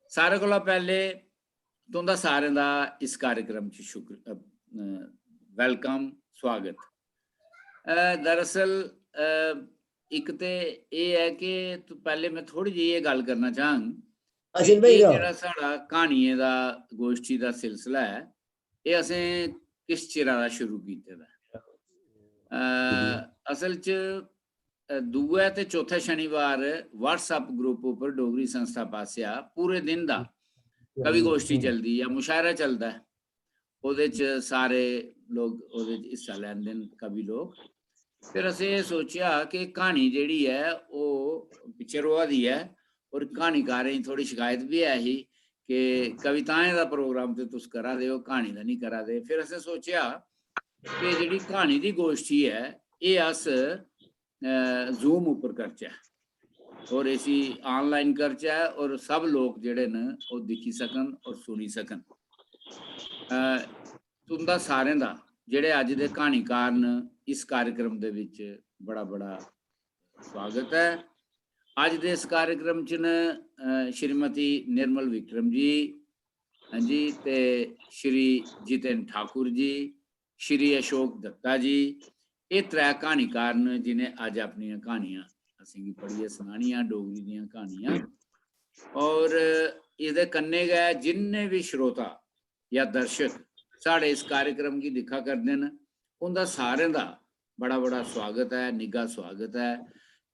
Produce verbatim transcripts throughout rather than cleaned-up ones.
सारे कोला पैह्ले तुं'दा सारें दा इस कार्यक्रम च शुक्र, अ, अ, welcome, स्वागत। अ, दरअसल, अ, इक ते एह् ऐ कि तू, पैह्ले में थोह्ड़ी जेही एह् गल्ल करना चाह्ङ, आशिष भाई, एह् दा। जेह्ड़ा साढ़ा क्हानियें दा, गोश्ठी दा सिलसिला ऐ, एह् असें किस चिरा दा शुरू कीते दा ऐ। अ, असल च, अ, दूए ते चौथे शनिवार WhatsApp group उप्पर डोगरी संस्था पासेआ पूरे दिन दा कवि गोश्ठी चलदी ऐ, मुशायरा चलदा ऐ। ओह्दे च सारे लोक ओह्दे च हिस्सा लैंदे न, कवि लोक। फिर असें एह् सोचेआ कि क्हानी जेह्ड़ी ऐ, ओह् पिच्छें रोआ दी ऐ, और क्हानीकारें गी थोह्ड़ी शिकायत बी ऐ ही कि कविताएं दा प्रोग्राम ते तुस करा दे ओ, क्हानी दा निं करा दे। फिर असें सोचेआ कि जेह्ड़ी क्हानी दी गोश्ठी ऐ, एह् अस, अ, Zoom उप्पर करचै और इसी online करचै और सब लोक जेह्ड़े न, ओह् दिक्खी सकन और सुनी सकन। अ, तुं'दा सारें दा, जेह्ड़े अज्ज दे क्हानीकार न, इस कार्यक्रम दे बिच बड़ा-बड़ा स्वागत ऐ। अज्ज दे इस कार्यक्रम च न, अ, श्रीमती निर्मल विक्रम जी, हां जी, ते श्री जितेन ठाकुर जी, श्री अशोक दत्ता जी, एह् त्रै क्हानीकार न जिनें अज्ज अपनियां क्हानियां असेंगी पढ़ियै सनानियां, डोगरी दियां क्हानियां। और एह्दे कन्नै गै जिन्ने बी श्रोता जां दर्शक साढ़े इस कार्यक्रम गी दिक्खा करदे न, उं'दा सारें दा बड़ा-बड़ा स्वागत ऐ, निग्घा स्वागत ऐ।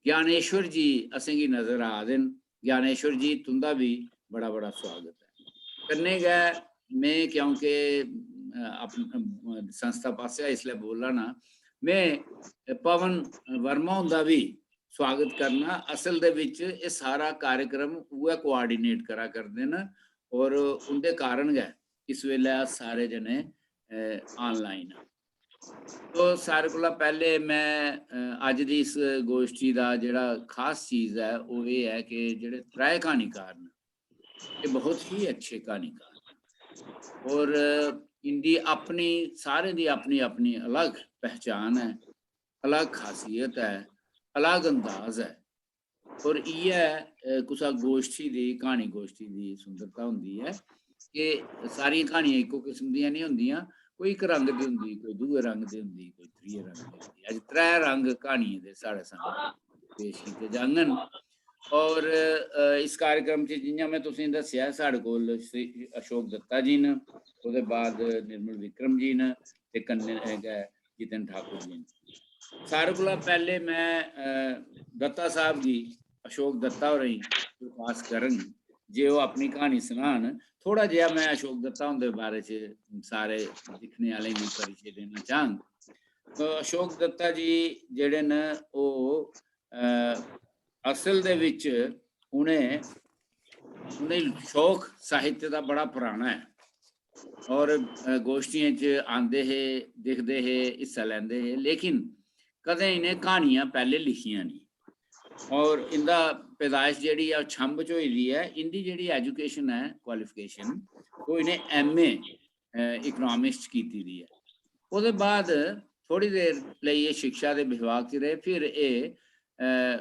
ज्ञानेश्वर जी असेंगी नजर आ दे न। ज्ञानेश्वर जी, तुं'दा बी बड़ा-बड़ा स्वागत ऐ। कन्नै गै में, क्योंकि, अ, अप-, अ, संस्था पासेआ इसलै बोल्ला ना, में पवन वर्मा हुंदा बी स्वागत करना। असल दे बिच एह् सारा कार्यक्रम उ'ऐ coordinate करा करदे न और उं'दे कारण गै इस बेल्लै अस सारे जने, अ, online आं। तो सारे कोला पैह्ले में, अ, अज्ज दी इस गोश्ठी दा जेह्ड़ा खास चीज ऐ, ओह् एह् ऐ कि जेह्ड़े त्रै क्हानीकार न, एह् बहुत ही अच्छे क्हानीकार न और, अ, इं'दी अपनी, सारें दी अपनी-अपनी अलग पहचान ऐ, अलग खासियत ऐ, अलग अंदाज ऐ। और इ'यै, अ, कुसै गोश्ठी दी, क्हानी गोश्ठी दी सुंदरता होंदी ऐ कि सारियां क्हानियां इक्को किस्म दियां निं होंदियां, कोई इक रंग दी होंदी, कोई दूए रंग दी होंदी, कोई त्रिये रंग दी होंदी। अज्ज त्रै रंग क्हानियें दे साढ़े सामने पेश कीते जाङन। और, अ, इस कार्यक्रम च जि'यां में तुसेंगी दस्सेआ, साढ़े कोल श्री अशोक दत्ता जी न, ओह्दे बाद निर्मल विक्रम जी न ते कन्नै गै जितन ठाकुर जी न। सारे कोला पैह्ले में, अ, दत्ता साहब गी, अशोक दत्ता होरें गी दरखास्त करङ जे ओह् अपनी क्हानी सनान। थोह्ड़ा जेहा में अशोक दत्ता हुंदे बारे च सारे दिक्खने आह्लें गी परिचय देना चाह्ङ। तो अशोक दत्ता जी जेह्ड़े न, ओह्, अ, असल दे बिच उ'नें, उ'नें शौक साहित्य दा बड़ा पराना ऐ और, अ, गोश्टियें च आंदे हे, दिखदे हे, हिस्सा लैंदे हे, लेकिन कदें इ'नें क्हानियां पैह्ले लिखियां नेईं। और इं'दा पैदाइश जेह्ड़ी ऐ, ओह् छंब च होई दी ऐ। इं'दी जेह्ड़ी education ऐ, qualification, ओह् इ'नें M A, अ, economics च कीती दी ऐ। ओह्दे बाद थोह्ड़ी देर लेई एह् शिक्षा दे विभाग च रेह्, फिर एह्, अ,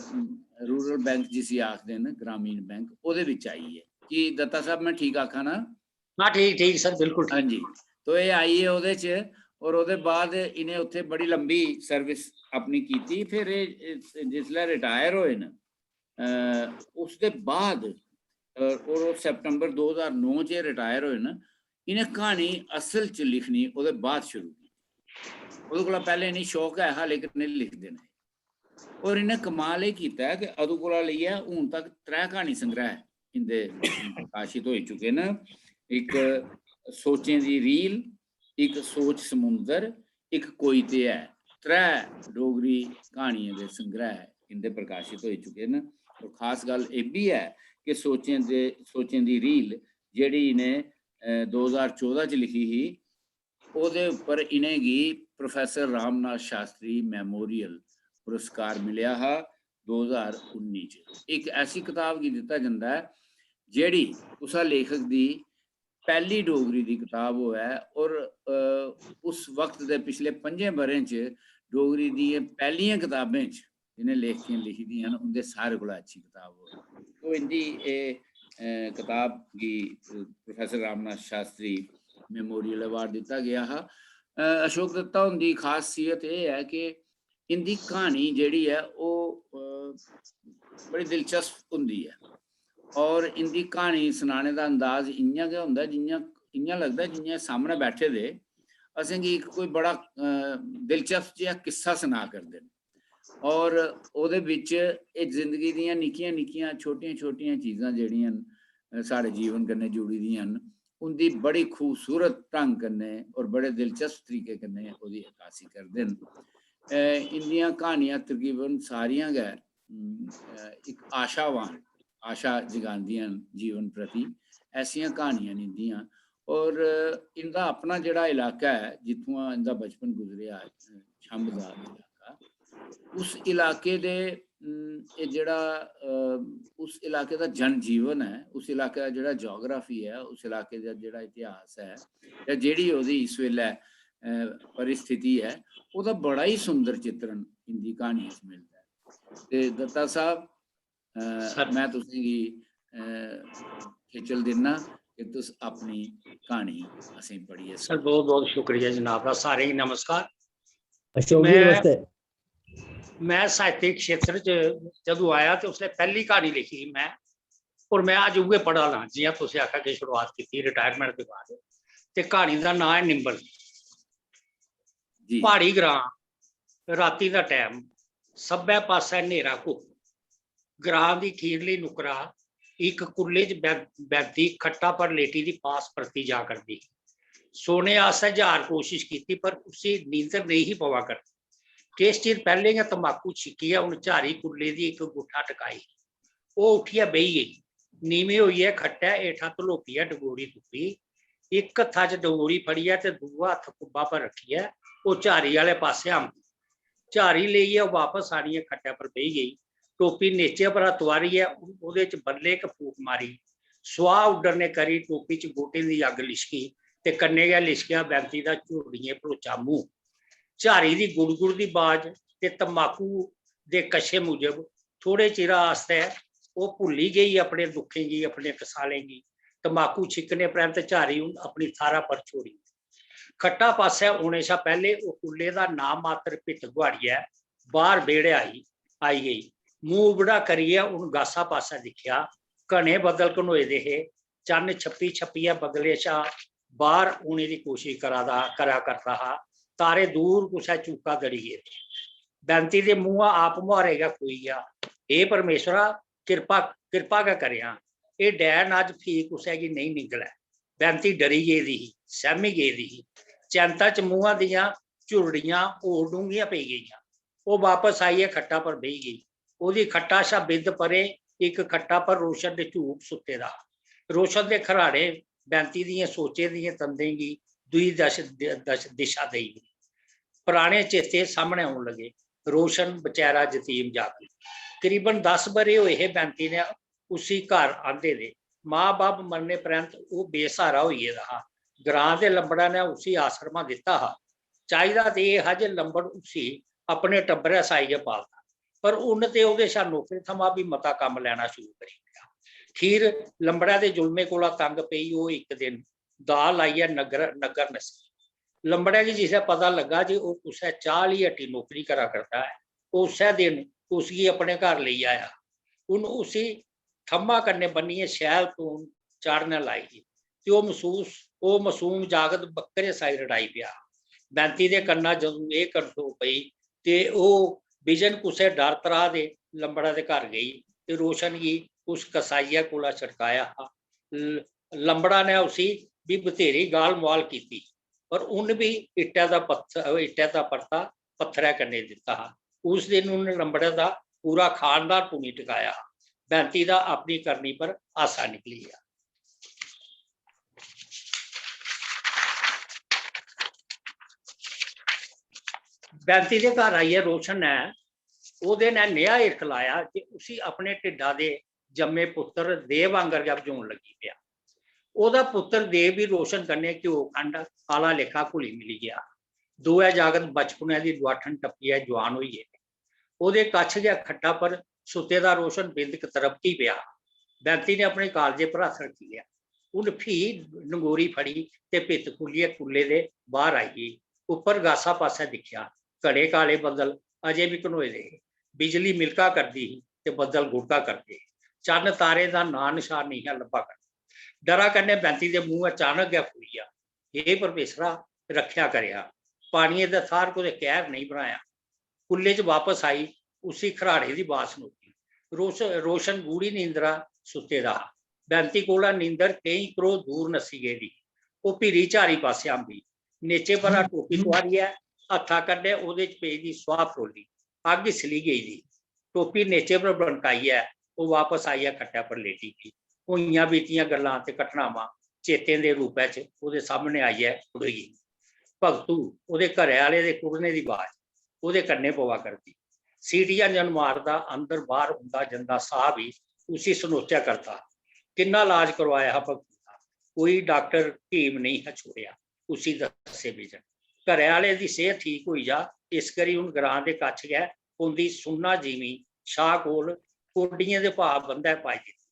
rural bank जिसी आखदे न, ग्रामीण बैंक, ओह्दे बिच आई गे। की दत्ता साहब, में ठीक आखा ना? हाँ, ठीक, ठीक sir, बिल्कुल ठीक। हाँ जी, तो एह् आई गे ओह्दे च, और ओह्दे बाद इ'नें उत्थै बड़ी लंबी service अपनी कीती। फिर एह्, एह् जिसलै retire होए न, अ, उसदे बाद, अ, और ओह् सितंबर दो ज्हार नौ च retire होए न, इ'नें क्हानी असल च लिखनी ओह्दे बाद शुरू कीती। ओह्दे कोला पैह्लें इ'नेंगी शौक ऐ हा, लेकिन एह् लिखदे न। और इ'नें कमाल एह् कीता ऐ कि अदूं कोला लेइयै हून तक त्रै क्हानी संग्रह इं'दे प्रकाशत होई चुके न। इक सोचें दी रील, इक सोच समुंदर, इक कोई ते ऐ। त्रै डोगरी क्हानियें दे संग्रह इं'दे प्रकाशत होई चुके न। और खास गल्ल एह् बी ऐ कि सोचें दे, सोचें दी रील जेह्ड़ी इ'नें, अ, दो ज्हार चौदां च लिखी ही, ओह्दे उप्पर इ'नेंगी प्रोफेसर रामनाथ शास्त्री मेमोरियल पुरस्कार मिलेआ हा दो ज्हार उन्नी च। इक ऐसी कताब गी दित्ता जंदा ऐ जेह्ड़ी कुसै लेखक दी पैह्ली डोगरी दी कताब होऐ और, अ, उस वक्त दे पिछले पंजें ब'रें च डोगरी दियें पैह्लियें कताबें च जि'नें लेखकें लिखी दियां न, उं'दे सारे कोला अच्छी कताब होऐ। तो इं'दी एह्, अ, कताब गी प्रोफेसर रामनाथ शास्त्री मेमोरियल अवार्ड दित्ता गेआ हा। अ, अशोक दत्ता हुंदी खासियत एह् ऐ कि इंदी क्हानी जेह्ड़ी ऐ ओह्, अ, बड़ी दिलचस्प होंदी ऐ और इंदी क्हानी सनाने दा अंदाज इ'यां गै होंदा जि'यां, इ'यां लगदा जि'यां सामनै बैठे दे असेंगी इक कोई बड़ा, अ, दिलचस्प जेहा किस्सा सना करदे न। और ओह्दे बिच एह् जिंदगी दियां निक्कियां निक्कियां छोटियां छोटियां चीजां जेह्ड़ियां न, अ, साढ़े जीवन कन्नै जुड़ी दियां न, उंदी बड़ी खूबसूरत ढंग कन्नै और बड़े दिलचस्प तरीके कन्नै ओह्दी अक्कासी करदे न। अ, इंदियां क्हानियां तकरीबन सारियां गै, उम, अ, इक आशावान, आशा जगांदियां न जीवन प्रति। ऐसियां क्हानियां न इंदियां। और इंदा अपना जेह्ड़ा इलाका ऐ, जित्थुआं इंदा बचपन गुजरेआ, अ, छंब दा इलाका, उस इलाके दे, उम, एह् जेह्ड़ा, अ, उस इलाके दा जनजीवन ऐ, उस इलाके दा जेह्ड़ा geography ऐ, उस इलाके दा जेह्ड़ा इतिहास ऐ, जां जेह्ड़ी ओह्दी इस बेल्लै, अ, परिस्थिति ऐ, ओह्दा बड़ा ही सुंदर चित्रण इंदी क्हानियें च मिलदा ऐ। ते दत्ता साहब, अ, सर। में तुसेंगी, अ, खेचल दिन्ना कि तुस अपनी क्हानी असेंगी पढ़ियै सर, सनाओ। बहुत बहुत शुक्रिया जनाब दा, सारें गी नमस्कार। अशोक जी, मैं, नमस्ते। मैं साहित्यिक क्षेत्र च जदूं आया ते उसलै पैह्ली क्हानी लिखी ही मैं, और मैं अज्ज उ'ऐ पढ़ा दा, जि'यां तुसें आखेआ कि शुरुआत कीती retirement दे बाद। ते क्हानी दा नांऽ ऐ निंबल। जी। प्हाड़ी ग्रां, रातीं दा टैम, सब्भै पासै न्हेरा घुप्प। ग्रां दी खीरली नुक्करा इक कुल्ले च बै-, बैठी खट्टा पर लेटी दी पास परती जा करदी ही। सोने आस्तै ज्हार कोशश कीती, पर उसी नींदर नेईं ही पवा करदी। किश चिर पैह्लें गै तमाकू छिक्कियै उन झारी कुल्ले दी इक गुट्ठा टकाई। ओह् उट्ठियै बेही गेई। नीमीं होइयै खट्टै हेठा धलोपियै डगोरी तुप्पी। इक हत्था च डगोरी फड़ियै ते दूआ हत्थ कुब्बा पर रक्खियै ओह् झारी आह्ले पासै अम्बी। झारी लेइयै ओह् बापस आनियै खट्टै पर बेही गेई। टोपी नेचे परा तुआरियै ओह्दे च बल्लें इक फूक मारी। सुआह् उड्डरने करी टोपी च गोह्टें दी अग्ग लिशकी ते कन्नै गै लिशकेआ बैंती दा झुरड़ियें भरोचा मूंह्। झारी दी गुड़गुड़ दी बाज ते तमाकू दे कशे मूजब थोड़े चिरा आस्तै ओह् भुल्ली गेई अपने दुक्खें गी, अपने कसालें गी। तमाकू छिक्कने परैंत झारी हून अपनी थाह्रा पर छोड़ी। खट्टा पासै औने शा पैह्ले ओह् कुल्ले दा नां मात्र भित्त गुहाड़ियै बाह्र बेह्ड़ै आई, आई गेई। मूंह् उबड़ा करियै उन गासा पासै दिक्खेआ। घने बद्दल घनोए दे हे। चन्न छप्पी छप्पियै बद्दलें शा बाह्र औने दी कोशश करा दा, करा करदा हा। तारे दूर कुसै चूका दड़ी गेदे। बैंती दे मूंहा आप मुहारे गै खुई गेआ, "हे परमेश्वरा, किरपा, किरपा गै करेआं। एह् डैन अज्ज फ्ही कुसै गी नेईं निंगलै।" बैंती डरी गेदी ही, सैह्मी गेदी ही। चैंता च मूंहा दियां झुरड़ियां होर डूंह्गियां पेई गेइयां। ओह् बापस आइयै खट्टा पर बेही गेई। ओह्दी खट्टा शा बिंद परें इक खट्टा पर रोशन दे झूक सुत्ते दा हा। रोशन दे खराड़े बैंती दियें सोचें दियें तंदें गी दूई दश, दश दिशा देई गेई। पराने चेते सामनै औन लगे। रोशन बचैरा जतीम जागत। करीबन दस ब'रे होए हे बैंती ने उसी घर आंदे दे। मां-बब्ब मरने परैंत ओह् बेसहारा होई गेदा हा। ग्रां दे लंबड़ा ने उसी आसरमा दित्ता हा। चाहिदा ते एह् हा जे लंबड़ उसी अपने टब्बरै साई गै पालदा, पर उन्न ते ओह्दे शा नौकरी थमां बी मता कम्म लैना शुरू करी ओड़ेआ। खीर लंबड़ै दे जुल्में कोला तंग पेई ओह् इक दिन दाऽ लाइयै नग्गर, नग्गर नस्सी। लंबड़ै गी जिसलै पता लग्गा जे ओह् कुसै चाह् आह्ली हट्टी नौकरी करा करदा ऐ, ओह् उस्सै दिन उसगी अपने घर लेई आया। उन्न उसी थम्मा कन्नै बन्नियै शैल धून चाढ़ना लाई ही ते ओह् मसूस, ओह् मासूम जागत बक्करे साई रड़ाई पेआ। बैंती दे कन्ना जदूं एह् गल्ल पेई ते ओह् बिजन कुसै डर त्राह् दे लंबड़ा दे घर गेई ते रोशन गी उस कसाइयै कोला छड़काया हा। ल-, लंबड़ा ने उसी बी बथेरी गाल मुआल कीती, पर उन्न बी इट्टै दा पत्थ-, इट्टै दा परता पत्थरै कन्नै दित्ता हा। उस दिन उन्न लंबड़े दा पूरा खानदान पुनी टकाया हा। बैंती दा अपनी करनी पर हासा निकली गेआ। बैंती दे घर आइयै रोशन ने, ओह्दे ने नेहा हिरख लाया जे उसी अपने ढिड्डा दे जम्मे पुत्तर देव आंगर गै बझोन लगी पेआ। ओह्दा पुत्तर देव बी रोशन कन्नै घ्यो खंड आह्ला लेखा घुली मिली गेआ। दोऐ जागत बचपनै दी डुआठन टप्पियै जुआन होई गे। ओह्दे कच्छ गै खट्टा पर सुत्ते दा रोशन बिंद कतरपकी पेआ। बैंती ने अपने कालजे पर हत्थ रक्खी लेआ। उन्न फ्ही डंगोरी फड़ी ते भित्त खुल्लियै कुल्ले दे बाहर आई गेई। उप्पर गासा पासै दिक्खेआ, घने काले बद्दल अजें बी घनोए दे हे। बिजली मिलका करदी ही ते बद्दल गुड़का करदे हे। चन्न तारें दा नांऽ नशान नेईं हा लब्भा करदा। डरा कन्नै बैंती दे मूंह अचानक गै फुल्ली गेआ। "हे परमेसरा, रक्खेआ करेआ, पानिये दा थाहर कुतै कैह्र नेईं बनाया।" कुल्ले च बापस आई, उसी खराड़े दी बात सनोची। रोश-, रोशन गूढ़ी नींदरा सुत्ते दा हा। बैंती कोला नींदर केईं क्रोह दूर नस्सी गेदी ही। ओह् भिरी झारी पासेआ अम्बी। नेचे परा टोपी तुआरियै हत्था कन्नै ओह्दे च पेदी सुआह् फरोली। अग्ग सली गेई दी। टोपी नेचे पर बनकाइयै ओह् बापस आइयै खट्टै पर लेटी गेई। होइयां बीतियां गल्लां ते घटनावां चेतें दे रूपै च ओह्दे सामनै आइयै खड़ोई गेई। भगतू, ओह्दे घरै आह्ले दे कुड़ने दी बाज ओह्दे कन्नै पवा करदी। सीटियां जन मारदा अंदर बाहर औंदा जंदा साह् बी उसी सनोचा करदा। किन्ना लाज करवाया हा भगतू दा, कोई डाक्टर हकीम नेईं हा छोड़ेआ उसी दस्से बिजन। घरै आह्ले दी सेह्त ठीक होई जा, इस करी हून ग्रां दे कच्छ गै पौंदी सुन्ना जिमीं शाह कोल कोडियें दे भाऽ बंदै पाई दित्ती।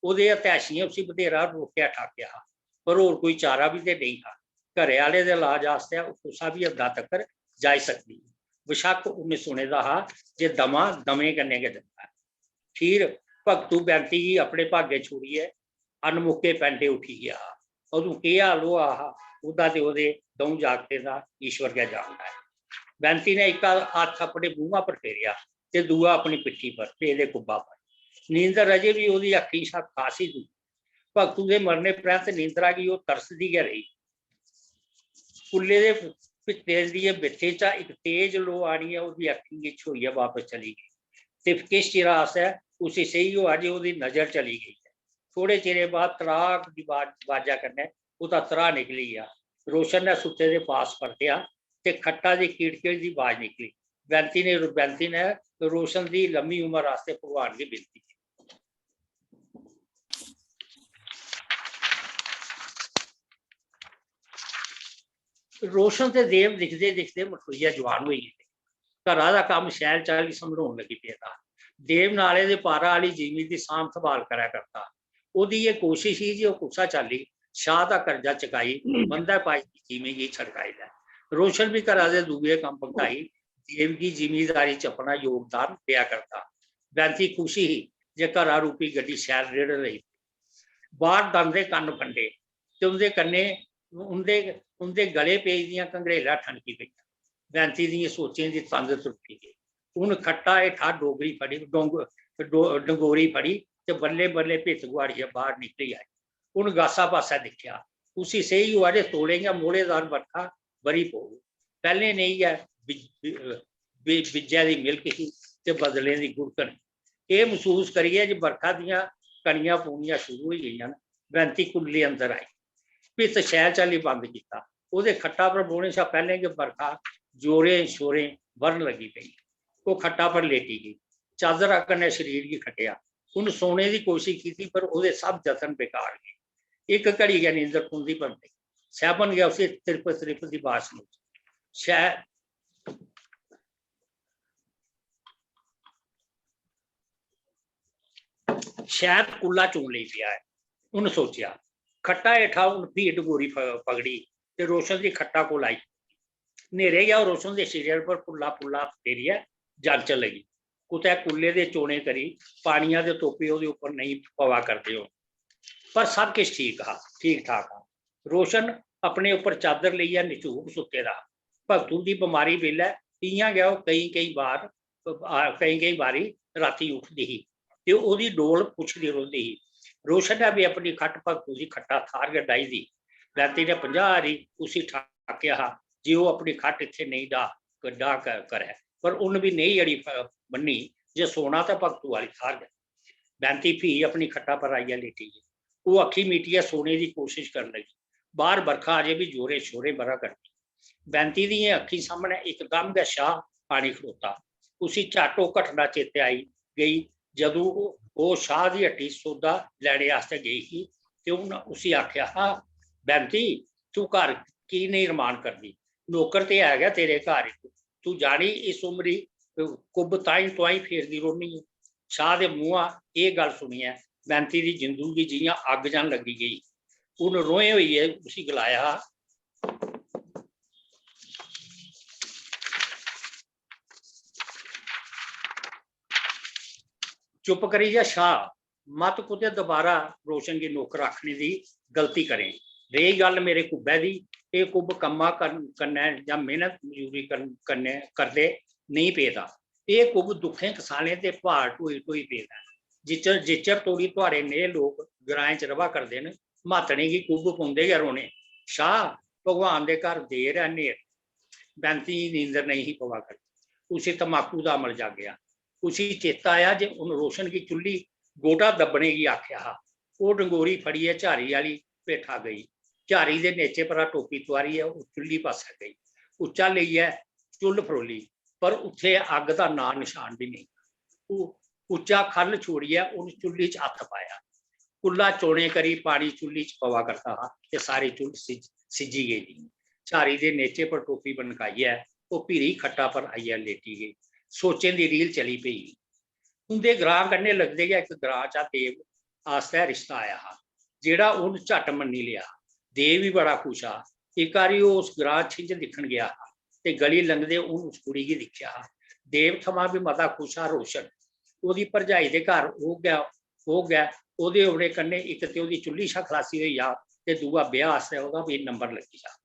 ओह्दे हतैशियें उसी बथेरा रोकेआ ठाकेआ हा, पर होर कोई चारा बी ते नेईं हा। घरै आह्ले दे लाज आस्तै ओह् कुसै बी हद्दा तगर जाई सकदी ही। बशक्क उन्नै सुने दा हा जे दमा दमें कन्नै गै जंदा ऐ। खीर भगतू बैंती गी अपने भागै छोड़ियै अनमुक्के पैंडे उठी गेआ हा। अदूं केह् हाल होआ हा ओह्दा ते ओह्दे द'ऊं जागतें दा ईश्वर गै जानदा ऐ। बैंती ने इक हत्थ अपने मूंहा पर फेरेआ ते दूआ अपनी पिट्ठी पर पेदे कुब्बा पर। नींदर अजें बी ओह्दी अक्खीं शा खासी दूर। भगतू दे मरने परैंत नींदरा गी ओह् तरसदी गै रेही। कुल्ले दे भित्ते दियें बित्थें चा इक तेज लोऽ आनियै ओह्दी अक्खीं गी छ्होइयै बापस चली गेई। ते किश चिरा आस्तै उसी सेही होआ जे ओह्दी नजर चली गेई ऐ। थोड़े चिरे बाद त्राक दी बाज-, बाजा कन्नै ओह्दा त्राह् निकली गेआ। रोशन ने सुत्ते दे पास परतेआ ते खट्टा दी किड़किड़ दी बाज निकली। बैंती ने, बैंती ने रोशन दी लम्मी उमर आस्तै भगवान गी विनती कीती। रोशन ते देव दिखदे दिखदे मठोइयै जुआन होई गे। घरा दा कम्म शैल चाल्ली संभलोन लगी पेदा। देव नाले दे पारा आह्ली जिमी दी सांभ संभाल करै करदा। ओह्दी एह् कोशश ही जे ओह् कुसै चाल्ली शाह दा कर्जा चकाई बंदै पाई दी जिमी गी छड़काई लै। रोशन बी घरा दे दूए कम्म भुगताई देव गी जिमीदारी च अपना योगदान देआ करदा। बैंती खुशी ही जे घरा रूपी गड्डी शैल रेड़ रही। बाहर दंदे कन्न फंडे ते उंदे कन्नै, उंदे, उंदे गले पेई दियां घंगरेलां ठनकी पेइयां। बैंती दियें सोचें दी तंद त्रुट्टी गेई। हून खट्टा हेठा डोगरी फड़ी, डोंग-, डो-, डंगोरी फड़ी ते बल्लें-बल्लें भित्त गुआड़ियै बाहर निकली आई। हून गासा पासै दिक्खेआ। उसी सेही होआ जे तौले गै मोह्लेदार बरखा ब'री पौग। पैह्लें नेही गै बिज-, बि-, बिज्जै दी मिलक ही ते बदलें दी गुड़कन। एह् मसूस करियै जे बरखा दियां कनियां पौनियां शुरू होई गेइयां न, बैंती कुल्ले अंदर आई। भित्त शैल चाल्ली बंद कीता। ओह्दे खट्टा पर बौह्ने शा पैह्लें गै बरखा जोरें शोरें बरन लगी पेई। ओह् खट्टा पर लेटी गेई, चादरा कन्नै शरीर गी खट्टेआ। उन्न सोने दी कोशश कीती, पर ओह्दे सब जतन बेकार गे। इक घड़ी गै नींदर खुंदी पर नेईं। सैबन गै उसी त्रिप त्रिप दी बाज सनोची। शै-, शायद कुल्ला चोन लेई पेआ ऐ, उन्न सोचेआ। खट्टा हेठा उन्न फ्ही डंगोरी फ-, पकड़ी ते रोशन दी खट्टा कोल आई। न्हेरे गै ओह् रोशन दे शरीर पर पुल्ला पुल्ला फेरियै जांचन लगी। कुतै कुल्ले दे चोने करी पानिया दे तोपे ओह्दे उप्पर नेईं पवा करदे होन। पर सब किश ठीक हा, ठीक ठाक हा। रोशन अपने उप्पर चादर लेइयै नचूक सुत्ते दा हा। भगतू दी बमारी बेल्लै इ'यां गै ओह् केईं केईं बार, आ, केईं केईं बारी रातीं उठदी ही ते ओह्दी डोल पुच्छदी रौंह्दी ही। रोशन ने बी अपनी खट्ट भगतू दी खट्टा थाह्र गै डाही दी। बैंती ने पंजाह् बारी उसी ठाकेआ हा जे ओह् अपनी खट्ट इत्थै नेईं डाह्, डाह् क-, करै, पर उन्न बी नेही अड़ी फ-, ब'न्नी जे सोना ते भगतू आह्ली थाह्र गै। बैंती फ्ही अपनी खट्टा पर आइयै लेटी गेई। ओह् अक्खीं मीटियै सोने दी कोशश करन लगी। बाह्र बरखा अजें बी जोरें शोरें ब'रा करदी। बैंती दियें अक्खीं सामनै इकदम गै शाह आनी खड़ोता। उसी झट्ट ओह् घटना चेतै आई गेई, जदूं ओह् शाह दी हट्टी सौदा लैने आस्तै गेई ही ते उन्न उसी आखेआ हा, "बैंती, तूं घर की नेईं रमान करदी? नौकर ते है गै तेरे घर इक। तूं जानी इस उमरी कुब्ब ताईं तुआईं फेरदी रौह्नी ऐ।" शाह दे मुंहा एह् गल्ल सुनियै बैंती दी जिंदू गी जि'यां अग्ग जन लग्गी गेई। उन रोहें होइयै उसी गलाया हा, "चुप करी जा शाह, मत कुतै दोबारा रोशन गी नौकर आखने दी गलती करें। रेही गल्ल मेरे कुब्बै दी, एह् कुब्ब कम्मा कर-, कन्नै जां मेह्नत मजूरी कर-, कन्नै करदे नेईं पेदा। एह् कुब्ब दुक्खें कसालें ते भार ढोई ढोई पेदा ऐ। जिच्चर, जिच्चर तोड़ी थुआड़े नेह् लोक ग्राएं च र'वा करदे न, म्हातड़ें गी कुब्ब पौंदे गै रौह्ने। शाह, भगवान दे घर देर ऐ, न्हेर।" बैंती गी नींदर नेईं ही पवा करदी। उसी तमाकू दा अमल जागेआ। उसी चेता आया जे उन रोशन गी चुल्ली गोटा दब्बने गी आखेआ हा। ओह् डंगोरी फड़ियै झारी आह्ली भेठा गेई। झारी दे नेचे परा टोपी तुआरियै ओह् चुल्ली पासै गेई। उच्चा लेइयै चुल्ल फरोली, पर उत्थै अग्ग दा नांऽ नशान बी नेईं। उ-, उच्चा ख'ल्ल छोड़ियै उन चुल्ली च हत्थ पाया। कुल्ला चोने करी पानी चुल्ली च पवा करदा हा ते सारी चुल्ल सिज-, सिज्जी गेदी। झारी दे नेचे पर टोपी बनकाइयै ओह् भिरी खट्टा पर आइयै लेटी गेई। सोचें दी रील चली पेई। उं'दे ग्रां कन्नै लगदे गै इक ग्रां चा देव आस्तै रिश्ता आया हा, जेह्ड़ा उन झट्ट मन्नी लेआ। देव बी बड़ा खुश हा। इक बारी ओह् उस ग्रां छिंज दिक्खन गेआ हा ते गली लंघदे उन उस कुड़ी गी दिक्खेआ हा। देव थमां बी मता खुश हा रोशन। ओह्दी भरजाई दे घर ओह् गै, ओह् गै, ओह्दे औने कन्नै इक ते ओह्दी चुल्ली शा खलासी होई जा ते दूआ ब्याह आस्तै ओह्दा बी नंबर लग्गी जा।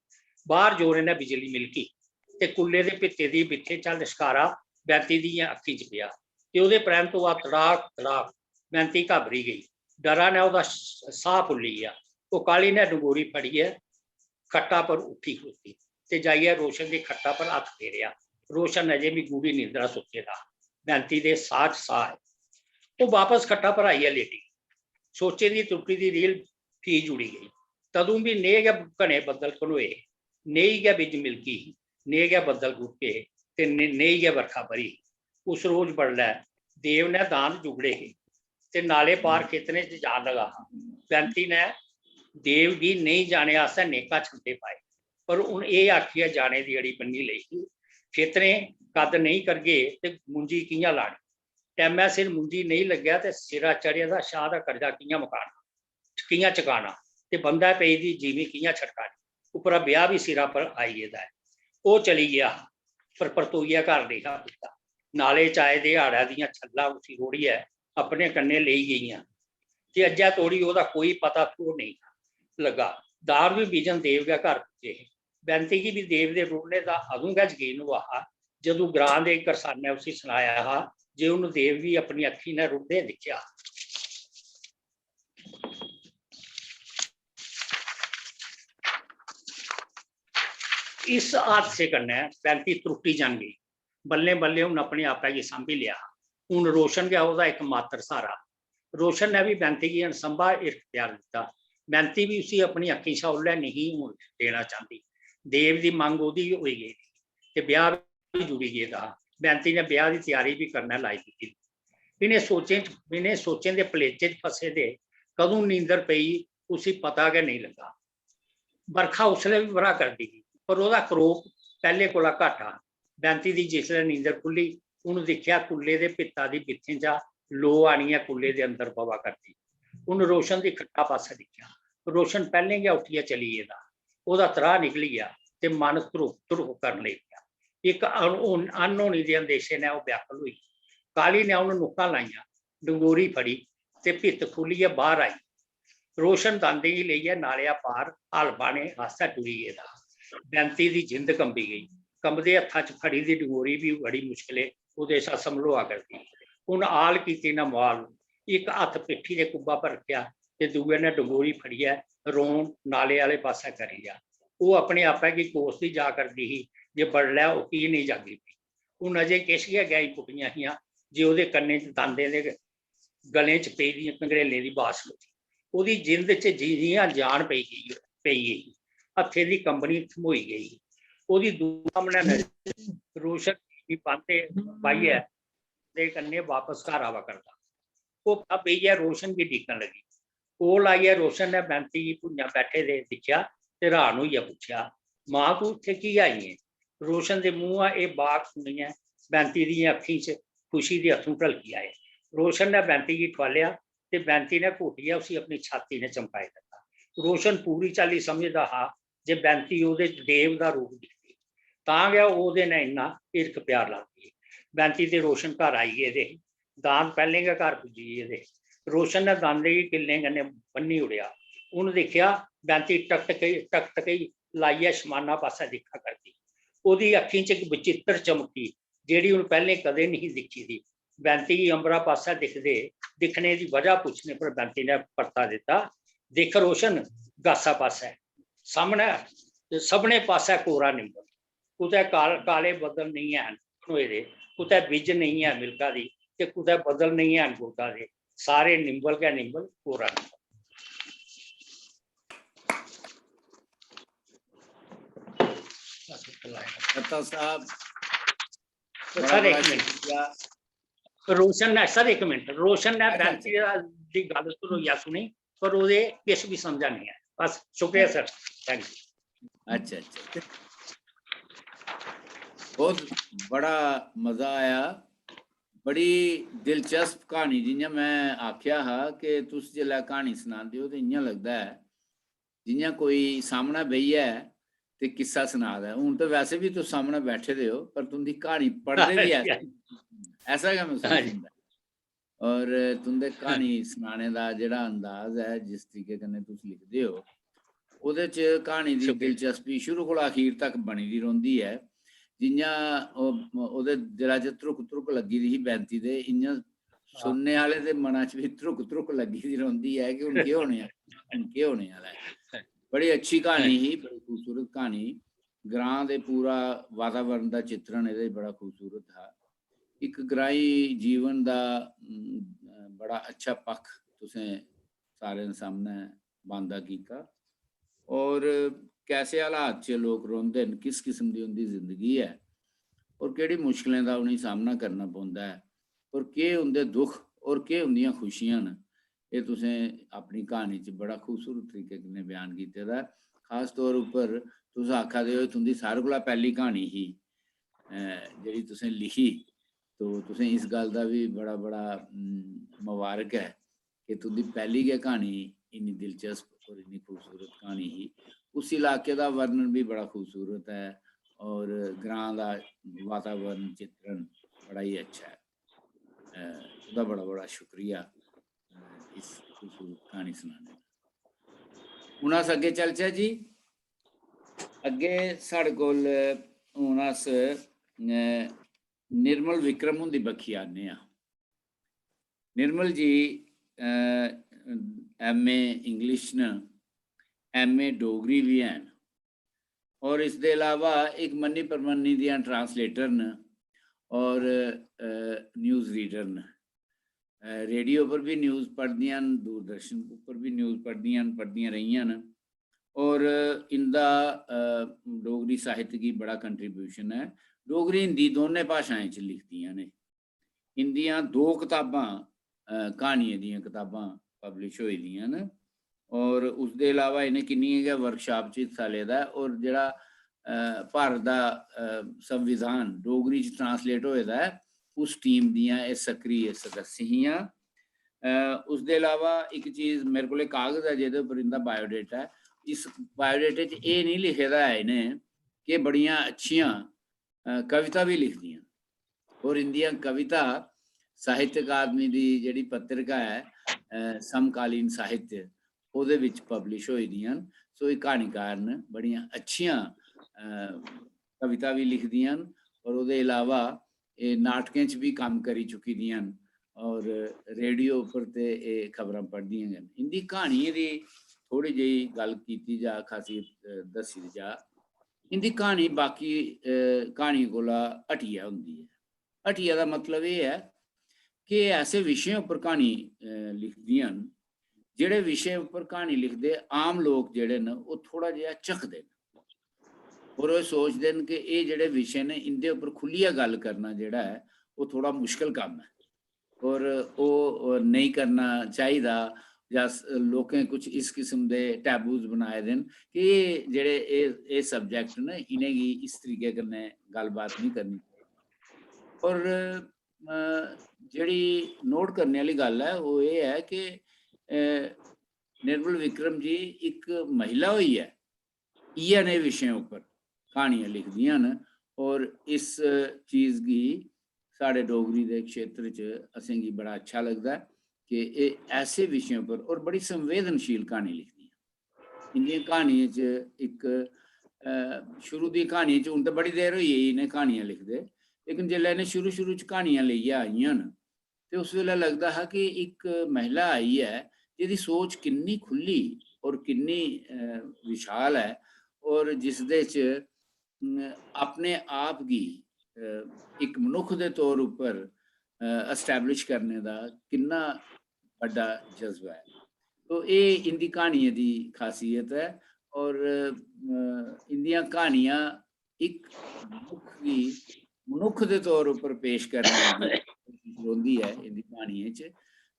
बाह्र जोरें नै बिजली मिलकी ते कुल्ले दे भित्ते दी बित्थें चा लश्कारा बैंती दियें अक्खीं च पेआ ते ओह्दे परैंत ओह् तड़ाक, तड़ाक। बैंती घाबरी गेई। डरा नै ओह्दा स-, साह् फुल्ली गेआ। ओह् काह्ली नै डंगोरी फड़ियै खट्टा पर उट्ठी खड़ोती ते जाइयै रोशन दी खट्टा पर हत्थ फेरेआ। रोशन अजें बी गूढ़ी निंदरा सुत्ते दा हा। बैंती दे साह् च साह् ऐ। ओह् बापस खट्टा पर आइयै लेटी। सोचें दी त्रुट्टी दी रील फ्ही जुड़ी गेई। तदूं बी नेह् गै घने बद्दल घनोए हे, नेही गै बिज मिलकी ही, नेह् गै बद्दल गुरके हे ते ने-, नेही गै बरखा ब'री ही। उस रोज बडलै देव ने दांद जुगड़े हे ते नाले पार खेतरें च जान लगा हा। बैंती ने देव गी नेईं जाने आस्तै नेकां छंदे पाए, पर उन एह् आखियै जाने दी अड़ी बन्नी लेई ही, "खेतरें कद नेईं करगे ते मुंजी कि'यां लानी? टैमै सिर मुंजी नेईं लग्गै ते सिरा चढ़े दा शाह दा कर्जा कि'यां मकाना, कि'यां चकाना ते बंदै पेई दी जीमी कि'यां छड़कानी? उप्परा ब्याह बी सिरा पर आई गेदा ऐ।" ओह् चली गेआ हा, पर परतोइयै घर नेईं हा पुजदा। नाले च आए दे हाड़ै दियां छल्लां उसी रोढ़ियै अपने कन्नै लेई गेइयां ते अज्जै तोड़ी ओह्दा कोई पता थोह् नेईं हा लग्गा। दांद बी बिजन देव गै घर पुज्जे हे। बैंती गी बी देव दे रुढ़ने दा अदूं गै जकीन होआ हा, जदूं ग्रां दे इक करसानै उसी सनाया हा जे उन देव गी अपनी अक्खीं नै रुढ़दे दिक्खेआ। इस हादसे कन्नै बैंती त्रुट्टी जन गेई। बल्लें-बल्लें उन अपने आपै गी सांभी लेआ हा। हुन रोशन गै ओह्दा इक मात्र स्हारा। रोशन ने बी बैंती गी अनसंभा हिरख प्यार दित्ता। बैंती बी उसी अपनी अक्खीं शा ओल्लै नेईं ही होन देना चांह्दी। देव दी मंग ओह्दी होई गेदी ही ते ब्याह बी जुड़ी गेदा हा। बैंती ने ब्याह दी त्यारी बी करना लाई दित्ती। इ'नें सोचें च, इ'नें सोचें दे पलेचे च फसे दे कदूं नींदर पेई, उसी पता गै नेईं लग्गा। बरखा उसलै बी बरा करदी ही, पर ओह्दा करोप पैह्ले कोला घट्ट हा। बैंती दी जिसलै नींदर खु'ल्ली, उन दिक्खेआ कुल्ले दे भित्ता दी बित्थें चा लोऽ आनियै कुल्ले दे अंदर बवा करदी। उन रोशन दी खट्टा पासै दिक्खेआ। रोशन पैह्लें गै उट्ठियै चली गेदा। ओह्दा त्राह् निकली गेआ ते मन धुरुप धुरुप करन लगी पेआ। इक अन-, अनहोनी दे अंदेशे नै ओह् व्याकुल होई। काली नै उन नुक्कां लाइयां, डंगोरी फड़ी ते भित्त खु'ल्लियै बाह्र आई। रोशन दांदें गी लेइयै नालेआ पार हल बाह्ने आस्तै टुरी गेदा हा। बैंती दी जिंद कंबी गेई। कंबदे हत्था च फड़ी दी डंगोरी बी बड़ी मुश्कलें ओह्दे शा संभलोआ करदी ही। उन आल कीती ना मुआल, इक हत्थ पिट्ठी दे कुब्बा पर रक्खेआ ते दूए ने डंगोरी फड़ियै रोन नाले आह्ले पासै करी लेआ। ओह् अपने आपै गी कोसदी जा करदी ही जे बडलै ओह् की नेईं जागी पई। उन अजें किश गै गैईं पुट्टियां हियां जे ओह्दे कन्नें च दांदें दे गलें च पेई दियें घंगरेलें दी बास लगी। ओह्दी जिंद च जि'यां जान पेई गेई, पेई गेई। हत्थें दी कंबनी थम्होई गेई। ओह्दी दूर सामनै नजर रोशन गी बांह्दे पाइयै दे कन्नै वापस घर आवा करदा। ओह् बेहियै रोशन गी डिक्कन लगी। कोल आइयै रोशन ने बैंती गी भुञां बैठे दे दिक्खेआ ते र्हान होइयै पुच्छेआ, "मां, तूं इत्थै की आई ऐं?" रोशन दे मूंहा एह् बाक सुनियै बैंती दियें अक्खीं च खुशी दे अत्थरूं ढलकी आए। रोशन ने बैंती गी ठुआलेआ ते बैंती ने घोटियै उसी अपनी छाती ने चमकाई दित्ता। रोशन पूरी चाल्ली समझदा हा जे बैंती ओह्दे च देव दा रूप दिखदी, तां गै ओह्दे नै इन्ना हिरख प्यार लांदी ही। बैंती ते रोशन घर आई गेदे हे। दांद पैह्लें गै घर पुज्जी गेदे हे। रोशन ने दांदे गी किल्लें कन्नै बन्नी ओड़ेआ। उन्न दिक्खेआ, बैंती टकटकई, टकटकई लाइयै शमाना पासै दिक्खा करदी। ओह्दी अक्खीं च इक विचित्र चमक ही, जेह्ड़ी उन्न पैह्लें कदें नेईं दिक्खी दी। बैंती गी अंबरा पासै दिखदे, दिक्खने दी वजह पुच्छने पर बैंती ने परता दित्ता, "दिक्ख रोशन, गासा पासै, सामनै, सभनें पासै कोरा निंबल। कुतै काल-, काले बद्दल नेईं हैन खनोए दे, कुतै बिज्ज नेईं ऐ मिलका दी, ते कुतै बद्दल नेईं हैन गुलका दे। सारे निंबल गै निंबल, कोरा निंबल।" अता साहब, तो सर, एक मिनट। रोशन ने, सर, एक मिनट, रोशन ने बैंती दी गल्ल तो रोइया सुनी, पर ओह्दे किश भी समझा नहीं है। बस, शुक्रिया सर, थैंक यू। अच्छा, अच्छा। बहुत बड़ा मजा आया। बड़ी दिलचस्प क्हानी। जि'यां में आखेआ हा कि तुस जिसलै क्हानी सनांदे ओ ते इ'यां लगदा ऐ जि'यां कोई सामनै बेहियै ते किस्सा सना दा ऐ। हून ते वैसे बी तुस सामनै बैठे दे ओ, पर तुं'दी क्हानी पढ़दे बी ऐसा, ऐसा गै मसूस होंदा ऐ। और तुं'दे क्हानी सनाने दा जेह्ड़ा अंदाज ऐ, जिस तरीके कन्नै तुस लिखदे ओ, ओह्दे च क्हानी दी दिलचस्पी शुरू कोला अखीर तक बनी दी रौंह्दी ऐ। जि'यां ओह्, ओह्दे दिला च धरुक धरुक लग्गी दी ही बैंती दे, इ'यां सुनने आह्ले दे मना च बी धरुक धरुक लग्गी दी रौंह्दी ऐ कि हून केह् होने आह्ला, हून केह् होने आह्ला ऐ। बड़ी अच्छी क्हानी ही, बड़ी खूबसूरत क्हानी। ग्रां दे पूरा वातावरण दा चित्रण एह्दे च बड़ा खूबसूरत हा। इक ग्राईं जीवन दा, उम, बड़ा अच्छा पक्ख तुसें सारें दे सामनै बांदा कीता। और कैसे हालात च लोक रौंह्दे न, किस किस्म दी उं'दी जिंदगी ऐ, और केह्ड़ी मुश्कलें दा उ'नेंगी सामना करना पौंदा ऐ, और केह् उं'दे दुख और केह् उं'दियां खुशियां न, एह् तुसें अपनी क्हानी च बड़ा खूबसूरत तरीके कन्नै बयान कीते दा ऐ। खास तौर उप्पर तुस आखा दे ओ, तुं'दी सारें कोला पैह्ली क्हानी ही, अ, जेह्ड़ी तुसें लिखी, तो तुसें इस गल्ल दा बी बड़ा, बड़ा, उम, मबारक ऐ कि तुं'दी पैह्ली गै क्हानी इन्नी दिलचस्प और इन्नी खूबसूरत क्हानी ही। उस इलाके दा वर्णन बी बड़ा खूबसूरत ऐ और ग्रां दा वातावरण चित्रण बड़ा ही अच्छा ऐ। अ, तुं'दा बड़ा, बड़ा शुक्रिया, अ, इस खूबसूरत क्हानी सनाने दा। हून अस अग्गें चलचै जी। अग्गें साढ़े कोल हून अस, अ, निर्मल विक्रम हुंदी बक्खी आने आं। निर्मल जी, अ, M A English न, M A डोगरी बी हैन, और इसदे अलावा इक मन्नी परमन्नी दियां translator न और, अ, news reader न। अ, रेडियो पर बी news पढ़दियां न, दूरदर्शन उप्पर बी news पढ़दियां न, पढ़दियां रेहियां न। और इं'दा, अ, डोगरी साहित्य गी बड़ा contribution ऐ। डोगरी हिंदी दोनें भाशाएं च लिखदियां न। इं'दियां दो कताबां, अ, क्हानियें दियां कताबां publish होई दियां न। और उसदे अलावा इ'नें किन्नियें गै workshop च हिस्सा लेदा ऐ। और जेह्ड़ा, अ, भारत दा, अ, संविधान डोगरी च translate होए दा ऐ, उस team दियां एह् सक्रिय सदस्य हियां। अ, उसदे अलावा इक चीज, मेरे कोल इक कागज ऐ जेह्दे उप्पर इं'दा biodata ऐ। इस biodata च एह् निं लिखे दा ऐ इ'नें कि बड़ियां अच्छियां, अ, कविता बी लिखदियां। और इं'दियां कविता साहित्य अकादमी दी जेह्ड़ी पत्रिका ऐ, अ, समकालीन साहित्य, ओह्दे बिच publish होई दियां न। सो एह् क्हानीकार न, बड़ियां अच्छियां, अ, कविता बी लिखदियां न और ओह्दे अलावा एह् नाटकें च बी कम्म करी चुकी दियां न और रेडियो उप्पर ते एह् खबरां पढ़दियां गै न। इं'दी क्हानियें दी थोह्ड़ी जेही गल्ल कीती जा, खासियत, अ, दस्सी जा, इं'दी क्हानी बाकी, अ, क्हानियें कोला हटियै होंदी ऐ। हटियै दा मतलब एह् ऐ कि एह् ऐसे विशें उप्पर क्हानी, अ, लिखदियां न, जेह्ड़े विशें उप्पर क्हानी लिखदे आम लोक जेह्ड़े न, ओह् थोह्ड़ा जेहा झकदे न और ओह् सोचदे न कि एह् जेह्ड़े विशे न, इं'दे उप्पर खु'ल्लियै गल्ल करना जेह्ड़ा ऐ, ओह् थोह्ड़ा मुश्कल कम्म ऐ और ओह्, ओह् नेईं करना चाहिदा। जां स-, लोकें कुछ इस किस्म दे taboos बनाए दे न कि एह् जेह्ड़े एह्, एह् subject न, इ'नेंगी इस तरीके कन्नै गल्लबात निं करनी चाहिदी। और अ, जेह्ड़ी नोट करने आह्ली गल्ल ऐ, ओह् एह् ऐ कि, अ, निर्मल विक्रम जी इक महिला होइयै इ'यै नेह् विशें उप्पर क्हानियां लिखदियां न, और इस चीज गी साढ़े डोगरी दे क्षेत्र च असेंगी बड़ा अच्छा लगदा ऐ कि एह् ऐसे विशें उप्पर और बड़ी संवेदनशील क्हानी लिखदियां। इंदियें क्हानियें च इक, अ, शुरू दी क्हानियें च, हून ते बड़ी देर होई गेई इ'नें क्हानियां लिखदे, लेकिन जेल्लै इ'नें शुरू शुरू च क्हानियां लेइयै आइयां न, ते उस बेल्लै लगदा हा कि इक महिला आई ऐ जेह्दी सोच किन्नी खु'ल्ली और किन्नी, अ, विशाल ऐ, और जिसदे च, अम, अपने आप गी, अ, इक मनुक्ख दे तौर उप्पर, अ, establish करने दा किन्ना बड्डा जज्बा ऐ। तो एह् इंदी क्हानियें दी खासियत ऐ, और, अ, इंदियां क्हानियां इक मनुक्ख गी मनुक्ख दे तौर उप्पर पेश करने दी कोशिश रौंह्दी ऐ इंदी क्हानियें च।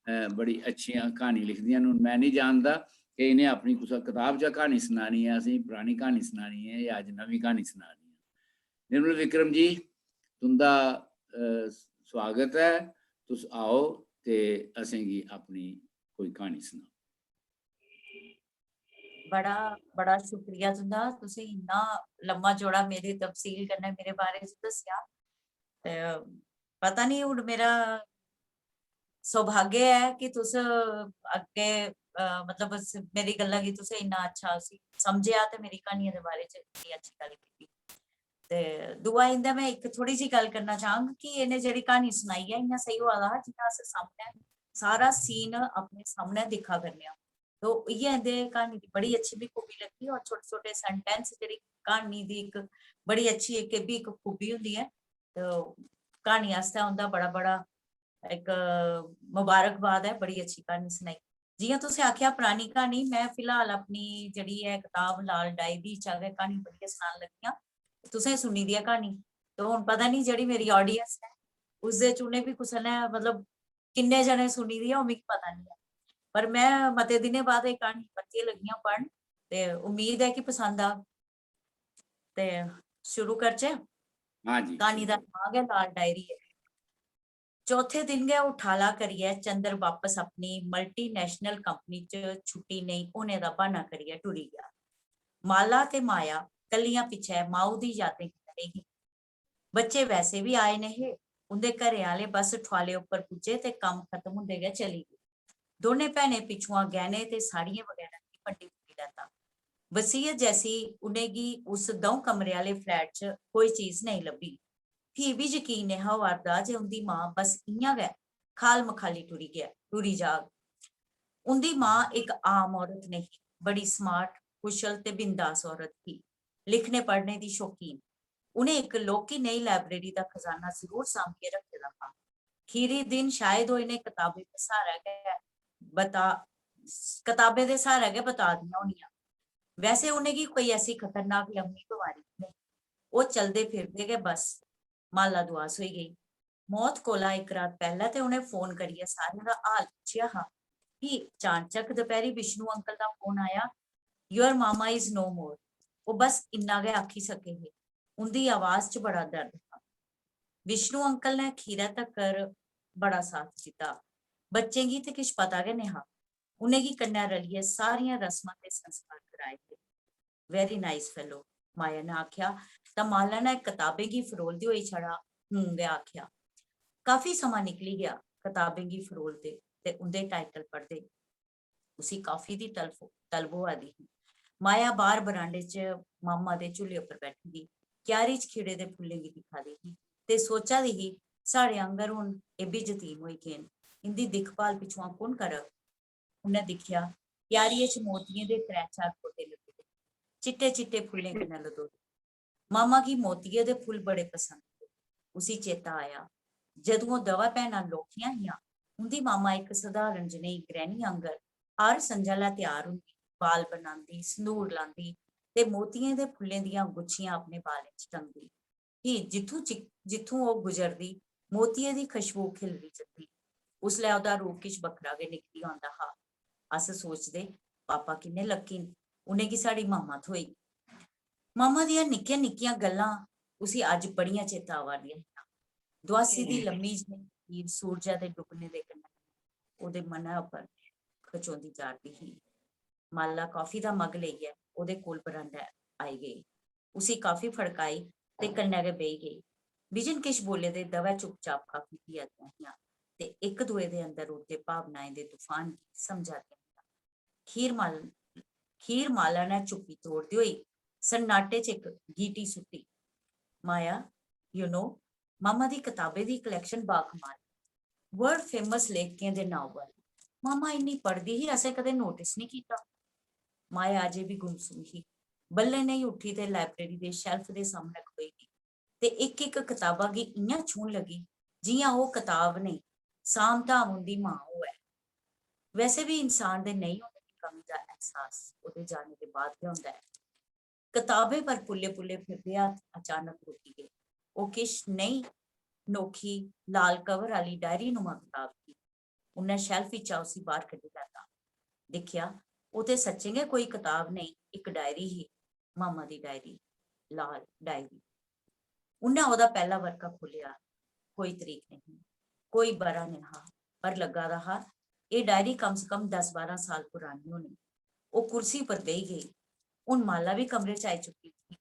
अ, बड़ी अच्छियां क्हानी लिखदियां न। हून में निं जानदा कि इ'नें अपनी कुसै कताब चा क्हानी सनानी ऐ, असेंगी परानी क्हानी सनानी ऐ जां अज्ज नमीं क्हानी सनानी ऐ। निर्मल विक्रम जी, तुं'दा, अ, स्वागत ऐ। तुस आओ ते असेंगी अपनी कोई क्हानी सनाओ। बड़ा, बड़ा शुक्रिया तुं'दा, तुसें इन्ना लम्मा चौड़ा मेरी तफसील कन्नै मेरे बारे च दस्सेआ। ते पता निं, हून मेरा सौभाग्य ऐ कि तुस अग्गें, अ, मतलब, उस मेरी गल्ला गी तुसें इन्ना अच्छा उसी समझेआ ते मेरी क्हानियें दे बारे च इन्नी अच्छी गल्ल कीती। ते दूआ इं'दा में इक थोह्ड़ी जेही गल्ल करना चाह्ङ कि इ'नें जेह्ड़ी क्हानी सनाई ऐ, इ'यां सेही होआ दा हा जि'यां अस सामनै सारा scene अपने सामनै दिक्खा करने आं। तो इ'यै इं'दे क्हानी दी बड़ी अच्छी मी खूबी लग्गी, और छोटे-छोटे sentence जेह्ड़ी क्हानी दी इक बड़ी अच्छी, इक, एह् बी इक खूबी होंदी ऐ। तो क्हानी आस्तै उं'दा बड़ा-बड़ा इक मबारकबाद ऐ, बड़ी अच्छी क्हानी सनाई। जि'यां तुसें आखेआ परानी क्हानी, में फिलहाल अपनी जेह्ड़ी ऐ कताब लाल डायरी चा गै क्हानी पढ़ियै सनान लगी आं। तुसें सुनी दी ऐ क्हानी, तो हून पता निं जेह्ड़ी मेरी audience ऐ, उसदे च उ'नें बी कुसै ने, मतलब, किन्ने जने सुनी दी ऐ, ओह् मिगी पता निं ऐ। पर में मते दिनें बाद एह् क्हानी परतियै लगी आं पढ़न, ते उम्मीद ऐ कि पसंद आग। ते शुरू करचै। हाँ जी, क्हानी दा शुरू। नांऽ गै लाल डायरी ऐ। चौथे दिन गै ओह् ठाला करियै चंद्र बापस अपनी multinational company च छुट्टी नेईं होने दा ब्हाना करियै टुरी गेआ। माला ते माया कल्लियां पिच्छै माऊ दी यादें कन्नै रेही गेइयां। बच्चे वैसे बी आए नेहे, उं'दे घरै आह्ले बस ठुआले उप्पर पुज्जे ते कम्म खत्म होंदे गै चली गे। दौनें भैनें पिच्छुआं गैह्ने ते साड़ियें बगैरा गी बंडी बुंडी लैता। बसीयत जैसी उ'नेंगी उस द'ऊं कमरे आह्ले flat च कोई चीज नेईं लब्भी। फ्ही बी यकीन नेहा होआ 'रदा जे उं'दी मां बस इ'यां गै खाल मखाली टुरी गेआ, टुरी जाग। उं'दी मां इक आम औरत नेही, बड़ी smart, कुशल ते बिंदास औरत ही। लिखने पढ़ने दी शौकीन। उ'नें इक लौह्की नेही library दा खजाना जरूर सांभियै रक्खे दा हा। खीरी दिन शायद ओह् इ'नें कताबें दे स्हारै गै बता-, कताबें दे स्हारै गै बता दियां होनियां। वैसे उ'नेंगी कोई ऐसी खतरनाक लम्मी बमारी बी नेईं। ओह् चलदे फिरदे गै बस। माला दुआस होई गेई। मौत कोला इक रात पैह्लें ते उ'नें फोन करियै सारें दा हाल पुच्छेआ हा। फ्ही चानचक्क दपैह्री विष्णु अंकल दा फोन आया, "Your mama is no more।" ओह् बस इन्ना गै आखी सके हे। उं'दी आवाज च बड़ा दर्द हा। विष्णु अंकल ने खीरै तक्कर बड़ा साथ दित्ता। बच्चें गी ते किश पता गै नेहा। उ'नेंगी कन्नै रलियै सारियां रस्मां ते संस्कार कराए हे। "Very nice fellow," माया ने आखेआ, तां माला ने कताबें गी फरोलदे होई छड़ा "हूं" गै आखेआ। काफी समां निकली गेआ कताबें गी फरोलदे ते उं'दे title पढ़दे। उसी काफी दी तलब, तलब होआ दी ही। माया बाह्र बरांडे च मामा दे झूले उप्पर बैठी दी, क्यारी च खिड़े दे फुल्लें गी दिक्खा दी ही ते सोचा दी ही, "साढ़े आंगर हून एह् बी जतीम होई गे न, इं'दी दिक्खभाल पिच्छुआं कु'न करग?" उ'न्नै दिक्खेआ, क्यारिये च मोतियें दे त्रै चार बूह्टे लग्गे दे, चिट्टे-चिट्टे फुल्लें कन्नै लदोए दे। मामा गी मोतिये दे फुल्ल बड़े पसंद हे। उसी चेता आया, जदूं ओह् दवै भैनां लौह्कियां हियां, उं'दी मामा इक सधारण जनेही गृहिणी आंगर हर संझालै त्यार होंदी, बाल बनांदी, संदूर लांदी ते मोतियें दे फुल्लें दियां गुच्छियां अपने बालें च टंगदी। फ्ही जित्थूं चि-, जित्थूं ओह् गुजरदी, मोतिये दी खशबू खिलरी जंदी। उसलै ओह्दा रूप किश बक्खरा गै निकली औंदा हा। अस सोचदे, "पापा किन्ने lucky न, उ'नेंगी साढ़ी मामा थ्होई।" मामा दियां निक्कियां-निक्कियां गल्लां उसी अज्ज बड़ियां चेता आवा दियां हियां। दुआसी दी लम्मी जनेही लकीर सूरजै दे डुब्बने दे कन्नै ओह्दे मनै उप्पर खचोंदी जा'रदी ही। माला कॉफी दा मग लेइयै ओह्दे कोल बरांडै आई गेई। उसी कॉफी फड़काई ते कन्नै गै बेही गेई। बिजन किश बोले दे दवै चुपचाप कॉफी पिया दियां हियां ते इक दुए दे अंदर उठदे भावनाएं दे तूफान गी समझा दियां हियां। खीर माल खीर माला ने चुप्पी त्रोड़दे होई सन्नाटे च इक गीटी सुट्टी। माया, यू नो, मामा दी कताबें दी कलैक्शन बाकमाल। वर्ल्ड फेमस लेखकें दे नावल। मामा इन्नी पढ़दी ही, असें कदें नोटिस निं कीता। माया अजें बी गुमसुम ही। बल्लें नेही उट्ठी ते लाइब्रेरी दे शैल्फ दे सामनै खड़ोई गेई ते इक इक कताबा गी इ'यां छूहन लगी जि'यां ओह् कताब नेईं, साम धाम उं'दी मां होऐ। वैसे बी इंसान दे नेईं होने दी कमी दा एहसास ओह्दे जाने दे बाद गै होंदा ऐ। कताबें पर पुल्ले पुल्ले फिरदे हत्थ अचानक रुकी गे। ओह् किश नेईं, नोखी लाल कवर आह्ली डायरी नुमा कताब ही। उन्नै शैल्फ इच्चा उसी बाह्र कड्ढी लैता। दिक्खेआ, ओह् ते सच्चें गै कोई कताब नेईं, इक डायरी ही, मामा दी डायरी, लाल डायरी। उन्नै ओह्दा पैह्ला बरका खोह्लेआ। कोई तरीक नेईं, कोई ब'रा नेईं हा, पर लग्गा दा हा एह् डायरी कम से कम दस बारां साल पुरानी होनी। ओह् कुर्सी पर बेही गेई। हून माला बी कमरे च आई चुकी दी ही।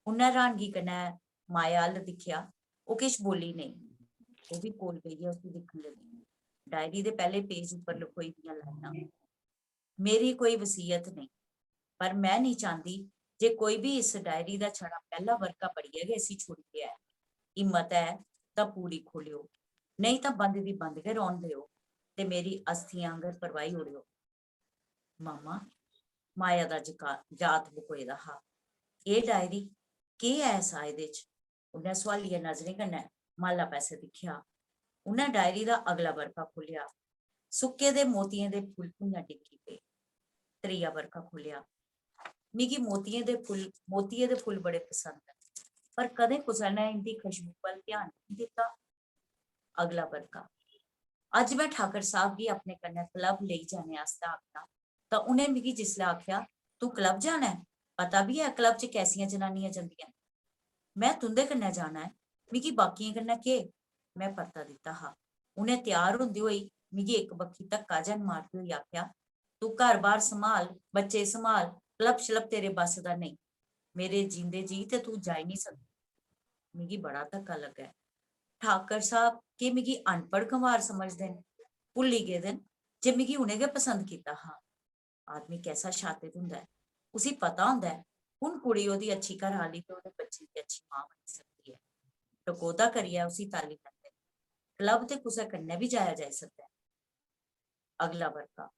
उन्नै र्हानगी कन्नै माया अ'ल्ल दिक्खेआ। ओह् किश बोल्ली नेईं। ओह् बी कोल बेहियै उसी दिक्खन लगी। डायरी दे पैह्ले पेज उप्पर लखोई दियां लाइनां। मेरी कोई वसीयत नेईं, पर में नेईं चांह्दी जे कोई बी इस डायरी दा छड़ा पैह्ला बरका पढ़ियै गै इसी छोड़ी देऐ। हिम्मत ऐ तां पूरी खोह्लेओ, नेईं तां बंद दी बंद गै रौह्न देओ ते मेरी अस्थियें आंगर परवाही ओड़ेओ। मामा, माया दा जका-, जात बकोए दा हा। एह् डायरी, केह् ऐ ऐसा एह्दे च? उन्नै सुआलिया नजरें कन्नै माला पासै दिक्खेआ। उन्नै डायरी दा अगला बरका खोह्लेआ। सुक्के दे मोतियें दे फुल्ल भुञां डिग्गी पे। त्रीया बरका खोह्लेआ। मिगी मोतियें दे फुल्ल, मोतिये दे फुल्ल बड़े पसंद न, पर कदें कुसै ने इं'दी खुशबू बल ध्यान नेईं दित्ता। अगला बरका। अज्ज में ठाकर साहब गी अपने कन्नै क्लब लेई जाने आस्तै आखेआ, तां उ'नें मिगी जिसलै आखेआ, "तूं क्लब जाना ऐ? पता बी ऐ क्लब च कैसियां जनानियां जंदियां न?" "में तुं'दे कन्नै जाना ऐ, मिगी बाकियें कन्नै केह्?" में परता दित्ता हा। उ'नें त्यार होंदे होई मिगी इक बक्खी धक्का जन मारदे होई आखेआ, "तूं घर-बार सम्हाल, बच्चे सम्हाल, क्लब-श्लब तेरे बस दा नेईं। मेरे जींदे जी ते तूं जाई निं सकदी।" मिगी बड़ा धक्का लग्गा ऐ। ठाकर साहब केह् मिगी अनपढ़ गंवार समझदे न? भुल्ली गेदे न जे मिगी उ'नें गै पसंद कीता हा। आदमी कैसा शातिर होंदा ऐ, उसी पता होंदा ऐ कु'न कुड़ी ओह्दी अच्छी घर आह्ली ते ओह्दे बच्चें दी अच्छी मां बनी सकदी ऐ। टकोह्दा करियै उसी ताली लैंदे न। क्लब ते कुसै कन्नै बी जाया जाई सकदा ऐ। अगला बरका।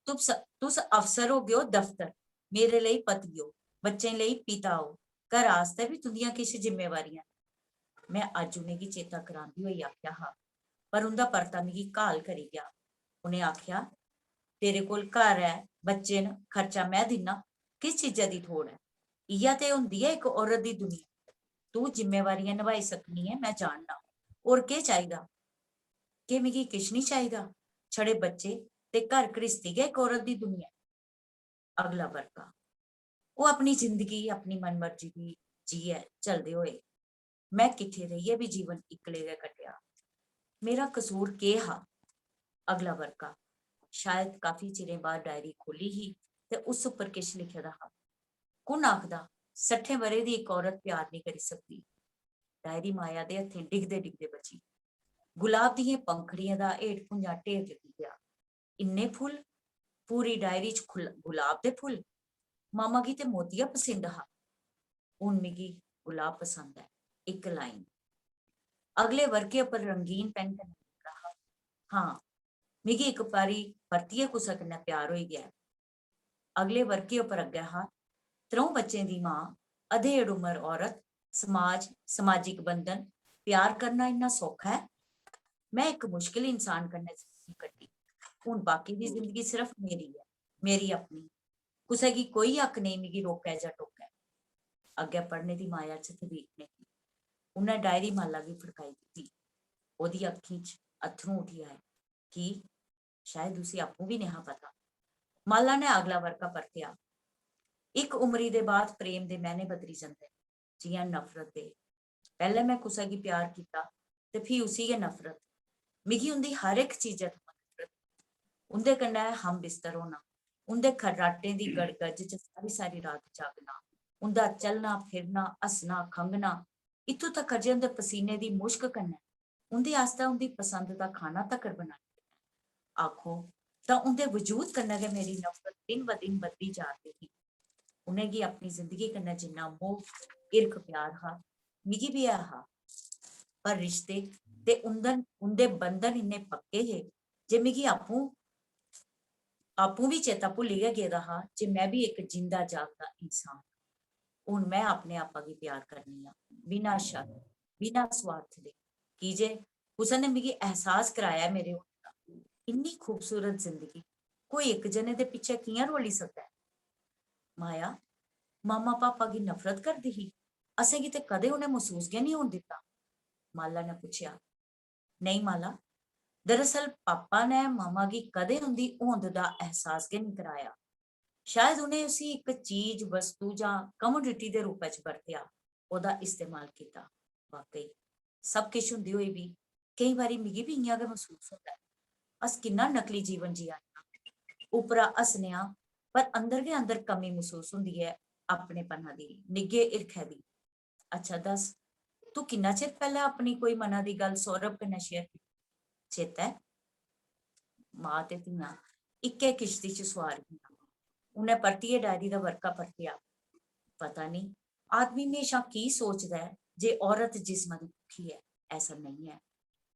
तुस, तुस अफसर होगेओ दफ्तर, मेरे लेई पति ओ, बच्चें लेई पिता ओ, घर आस्तै बी तुं'दियां किश जिम्मेवारियां न। में अज्ज उ'नेंगी चेता करांदी होई आखेआ हा, पर उं'दा परता मिगी घाल करी गेआ। उ'नें आखेआ, "तेरे कोल घर ऐ, बच्चे न, खर्चा में दिन्ना, किस चीजा दी थोड़ ऐ? इ'यै ते होंदी ऐ इक औरत दी दुनिया। तूं जिम्मेवारियां नभाई सकनी ऐ, में जानना। होर केह् चाहिदा? केह् मिगी किश निं चाहिदा? छड़े बच्चे ते घर घ्रिस्ती गै इक औरत दी दुनिया ऐ।" अगला बरका। ओह् अपनी जिंदगी अपनी मनमर्जी दी जियै चलदे होए में किट्ठे रेहियै बी जीवन इक्कले गै कट्टेआ। मेरा कसूर केह् हा? अगला बरका। शायद काफी चिरें बाद डायरी खोह्ली ही ते उस उप्पर किश लिखे दा हा। कु'न आखदा, सट्ठें ब'रें दी इक औरत प्यार नेईं करी सकदी? डायरी माया दे हत्थें डिगदे डिगदे बची। गुलाब दियें पंखड़ियें दा हेठ भुंजा ढेर लगी गेआ। इन्ने फुल्ल? पूरी डायरी च खुल-, गुलाब दे फुल्ल? मामा गी ते मोतिया पसिंद हा। हून मिगी गुलाब पसंद ऐ। इक लाइन। अगले बरके उप्पर रंगीन पेन कन्नै लिखा हा, "हां, मिगी इक बारी परतियै कुसै कन्नै प्यार होई गेआ ऐ।" अगले बरके उप्पर अग्गै हा, "त्र'ऊं बच्चें दी मां, अधेड़ उमर औरत, समाज, समाजिक बंधन, प्यार करना इन्ना सौखा ऐ? में इक मुश्किल इंसान कन्नै जिंदगी कट्टी। हून बाकी दी जिंदगी सिर्फ मेरी ऐ, मेरी अपनी। कुसै गी कोई हक नेईं मिगी रोकै जां टोकै।" अग्गै पढ़ने दी माया च तदीक नेईं ही। उन्नै डायरी माला गी फड़काई दित्ती। ओह्दी अक्खीं च अत्थरूं उठी आए। की? शायद उसी आपूं बी नेहा पता। माला ने अगला बरका परतेआ। इक उमरी दे बाद प्रेम दे मैह्ने बदली जंदे न, जि'यां नफरत दे। पैह्लें में कुसै गी प्यार कीता, ते फ्ही उसी गै नफरत। मिगी उं'दी हर इक चीजा थमां नफरत। उं'दे कन्नै हम बिस्तर होना, उं'दे खर्राटें दी गड़गज च सारी सारी रात जागना, उं'दा चलना फिरना, हस्सना खंघना, इत्थूं तक्कर जे उं'दे पसीने दी मुश्क कन्नै उं'दे आस्तै उं'दी पसंद दा खाना तक्कर बनाई देना। आखो तां उं'दे वजूद कन्नै गै मेरी नफरत दिन ब दिन बधदी जा दी ही। उ'नेंगी अपनी जिंदगी कन्नै जिन्ना मोह, हिरख, प्यार हा, मिगी बी ऐ हा, पर रिश्ते ते उं'दे उं'दे बंधन इन्ने पक्के हे जे मिगी आपूं आपूं बी चेता भुल्ली गै गेदा हा जे में बी इक जींदा जागदा इंसान आं। हून में अपने आपा गी प्यार करनी आं, बिना शर्त, बिना स्वार्थ दे, की जे कुसै ने मिगी एहसास कराया ऐ मेरे होने दा। इन्नी खूबसूरत जिंदगी कोई इक जने दे पिच्छे कि'यां रोली सकदा ऐ? माया, मामा पापा गी नफरत करदी ही, असेंगी ते कदें उ'नें मसूस गै निं होन दित्ता। माला ने पुच्छेआ। नेईं माला, दरअसल पापा ने मामा गी कदें उं'दी होंद दा एहसास गै निं कराया। शायद उ'नें उसी इक चीज, वस्तु जां कमोडिटी दे रूपै च बरतेआ, ओह्दा इस्तेमाल कीता। वाकई, सब किश होंदे होई बी केईं बारी मिगी बी इ'यां गै मसूस होंदा ऐ। अस किन्ना नकली जीवन जीआ ने आं। उप्परा हस्सने आं, पर अंदर गै अंदर कमी मसूस होंदी ऐ अपनेपना दी, निग्घे हिरखै दी। अच्छा दस, तू किन्ना चिर पैह्लें अपनी कोई मना दी गल्ल सौरभ कन्नै शेयर कीती? चेता ऐ? मां ते धियां इक्कै किश्ती च सुआर हियां। उ'न्नै परतियै डायरी दा बरका परतेआ। पता निं आदमी म्हेशां की सोचदा ऐ जे औरत जिस्मा दी भुक्खी ऐ। ऐसा नेईं ऐ।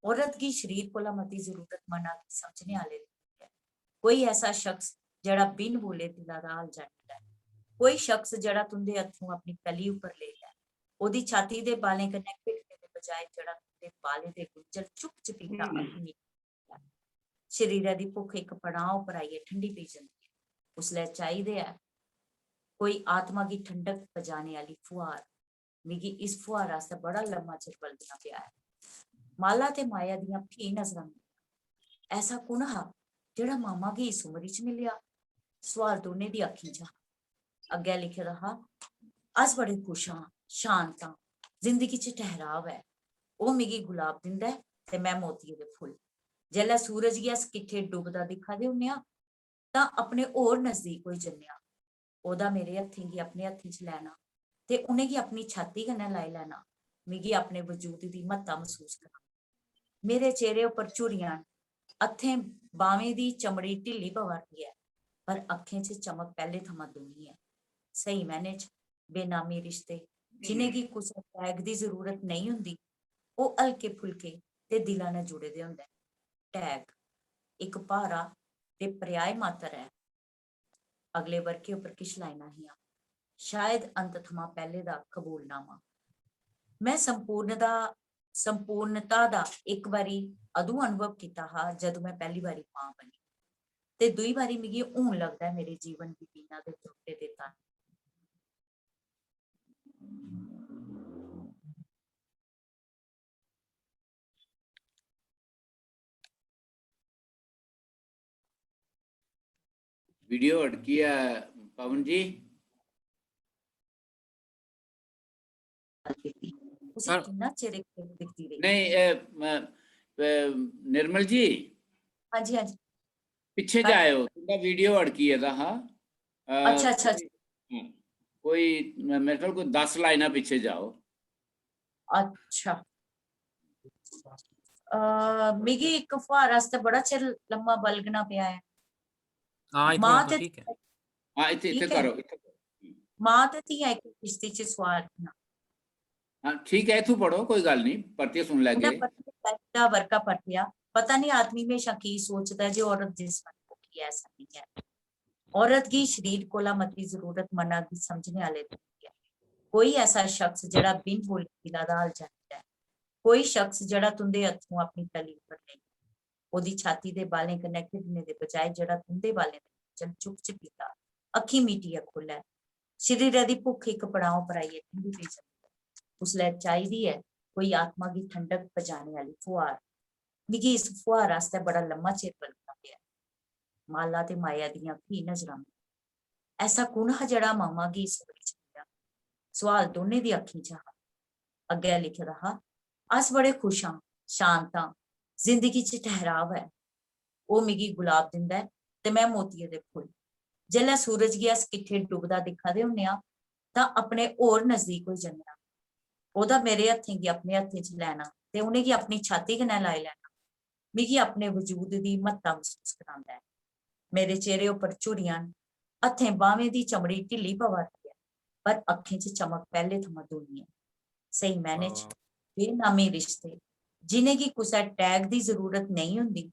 औरत गी शरीर कोला मती जरूरत मना गी समझने आह्ले दी ऐ। कोई ऐसा शख्स जेह्ड़ा बिन बोले दिला दा हाल जानी लै। कोई शख्स जेह्ड़ा तुं'दे हत्थों अपनी तली उप्पर लेई लै। ओह्दी छाती दे बालें कन्नै खेढने दे बजाए जेह्ड़ा तुं'दे बालें दे गुंझल चुप चपीता अग्नि शरीरै दी भुक्ख इक पड़ांऽ उप्पर आइयै ठंडी पेई जंदी ऐ। उसलै चाहिदे ऐ कोई आत्मा गी ठंडक पजाने आह्ली फुहार। मिगी इस फुहार आस्तै बड़ा लम्मा चिर बलगना पेआ ऐ। माला ते माया दियां फ्ही नजरां मिलियां। ऐसा कु'न हा जेह्ड़ा मामा गी इस उमरी च मिलेआ? सुआल दौनें दी अक्खीं च हा। अग्गै लिखे दा हा, अस बड़े खुश आं, शांत आं, जिंदगी च ठहराव ऐ। ओह् मिगी गुलाब दिंदा ऐ ते में मोतिये दे फुल्ल। जेल्लै सूरज गी अस किट्ठे डुबदा दिक्खा दे होन्ने आं तां अपने होर नजदीक होई जन्ने आं। ओह्दा मेरे हत्थें गी अपने हत्थें च लैना ते उ'नेंगी अपनी छाती कन्नै लाई लैना मिगी अपने वजूद दी म्हत्ता मसूस करांदा। मेरे चेहरे उप्पर झुर्रियां न, हत्थें बाह्में दी चमड़ी ढिल्ली पवा दी ऐ, पर अक्खें च चमक पैह्ले थमां दूनी ऐ। स्हेई मैह्ने च बेनामी रिश्ते, जि'नेंगी कुसै टैग दी जरूरत नेईं होंदी, ओह् हल्के फुल्के ते दिला नै जुड़े दे होंदे न। टैग इक भारा ते पर्याय मात्तर ऐ। अगले बरके उप्पर किश लाइनां हियां, शायद अंत थमां पैह्ले दा कबूलनामा। में संपूर्णता संपूर्णता दा इक बारी अदूं अनुभव कीता हा जदूं में पैह्ली बारी मां बनी, ते दूई बारी मिगी हून लगदा ऐ मेरे जीवन गी बीना दे त्रुट्टे दे तन। वीडियो अटकी है पवन जी। उसी हाँ। कितना चिर दिखती रही। नहीं, ए, म, ए, निर्मल जी। हाँ जी, हाँ जी। पिछे हाँ। जाओ, तुंदा वीडियो अटकी है दा हा। अच्छा, अच्छा, अच्छा। कोई मेरे ख्याल कोई दस लाइना पिछे जाओ। अच्छा। अ, मिगी इक फुहार आस्तै बड़ा चिर लम्मा बलगना पेआ ऐ। हां, इत्थों मां ते ठीक ऐ। हां, इत्थै इत्थै करो, इत्थै करो। मां ते धियां इक किश्ती च सुआर हियां। हां, ठीक ऐ, इत्थों पढ़ो, कोई गल्ल नहीं, परतियै सुन लैगे। दा बरका परतेआ। पता नहीं आदमी म्हेशां की सोचदा जे औरत जिस्म दी भुक्खी ऐ, ऐसा नहीं ऐ। औरत गी शरीर कोला मती जरूरत मना गी समझने आह्ले दी होंदी ऐ। कोई ऐसा शख्स जेह्ड़ा बिन बोले दिला दा हाल जानदा ऐ, कोई शख्स जेह्ड़ा तुं'दे हत्थों अपनी तली उप्पर नेईं, ओह्दी छाती दे बालें कन्नै खेढने दे बजाए जेह्ड़ा तुं'दे बालें दे चल चुप चपीता अक्खीं मीटियै खोह्ल्लै। शरीरै दी भुक्ख इक पड़ांऽ पर आइयै ठंडी पेई जंदी ऐ। उसलै चाहिदी ऐ कोई आत्मा गी ठंडक पजाने आह्ली फुहार। मिगी इस फुहार आस्तै बड़ा लम्मा चिर बलगना पेआ। माला ते माया दियां फ्ही नजरां मिलियां। ऐसा कु'न हा जेह्ड़ा मामा गी इस उमरी च मिलेआ? सुआल दौनें दी अक्खीं च हा। अग्गै लिखे दा हा, अस बड़े खुश आं, शांत आं। जिंदगी च ठहराव ऐ। ओह् मिगी गुलाब दिंदा ऐ ते में मोतिये दे फुल्ल। जेल्लै सूरज गी अस किट्ठे डुबदा दिक्खा दे होन्ने आं, तां अपने होर नजदीक होई जन्ने आं। ओह्दा मेरे हत्थें गी अपने हत्थें च लैना ते उ'नेंगी अपनी छाती कन्नै लाई लैना मिगी अपने वजूद दी म्हत्ता मसूस करांदा ऐ। मेरे चेहरे उप्पर झुर्रियां न, हत्थें बाह्में दी चमड़ी ढिल्ली पवा दी ऐ, पर अक्खें च चमक पैह्ले थमां दूनी ऐ। स्हेई मैह्ने च बेनामी रिश्ते, जि'नेंगी कुसै टैग दी जरूरत नेईं होंदी,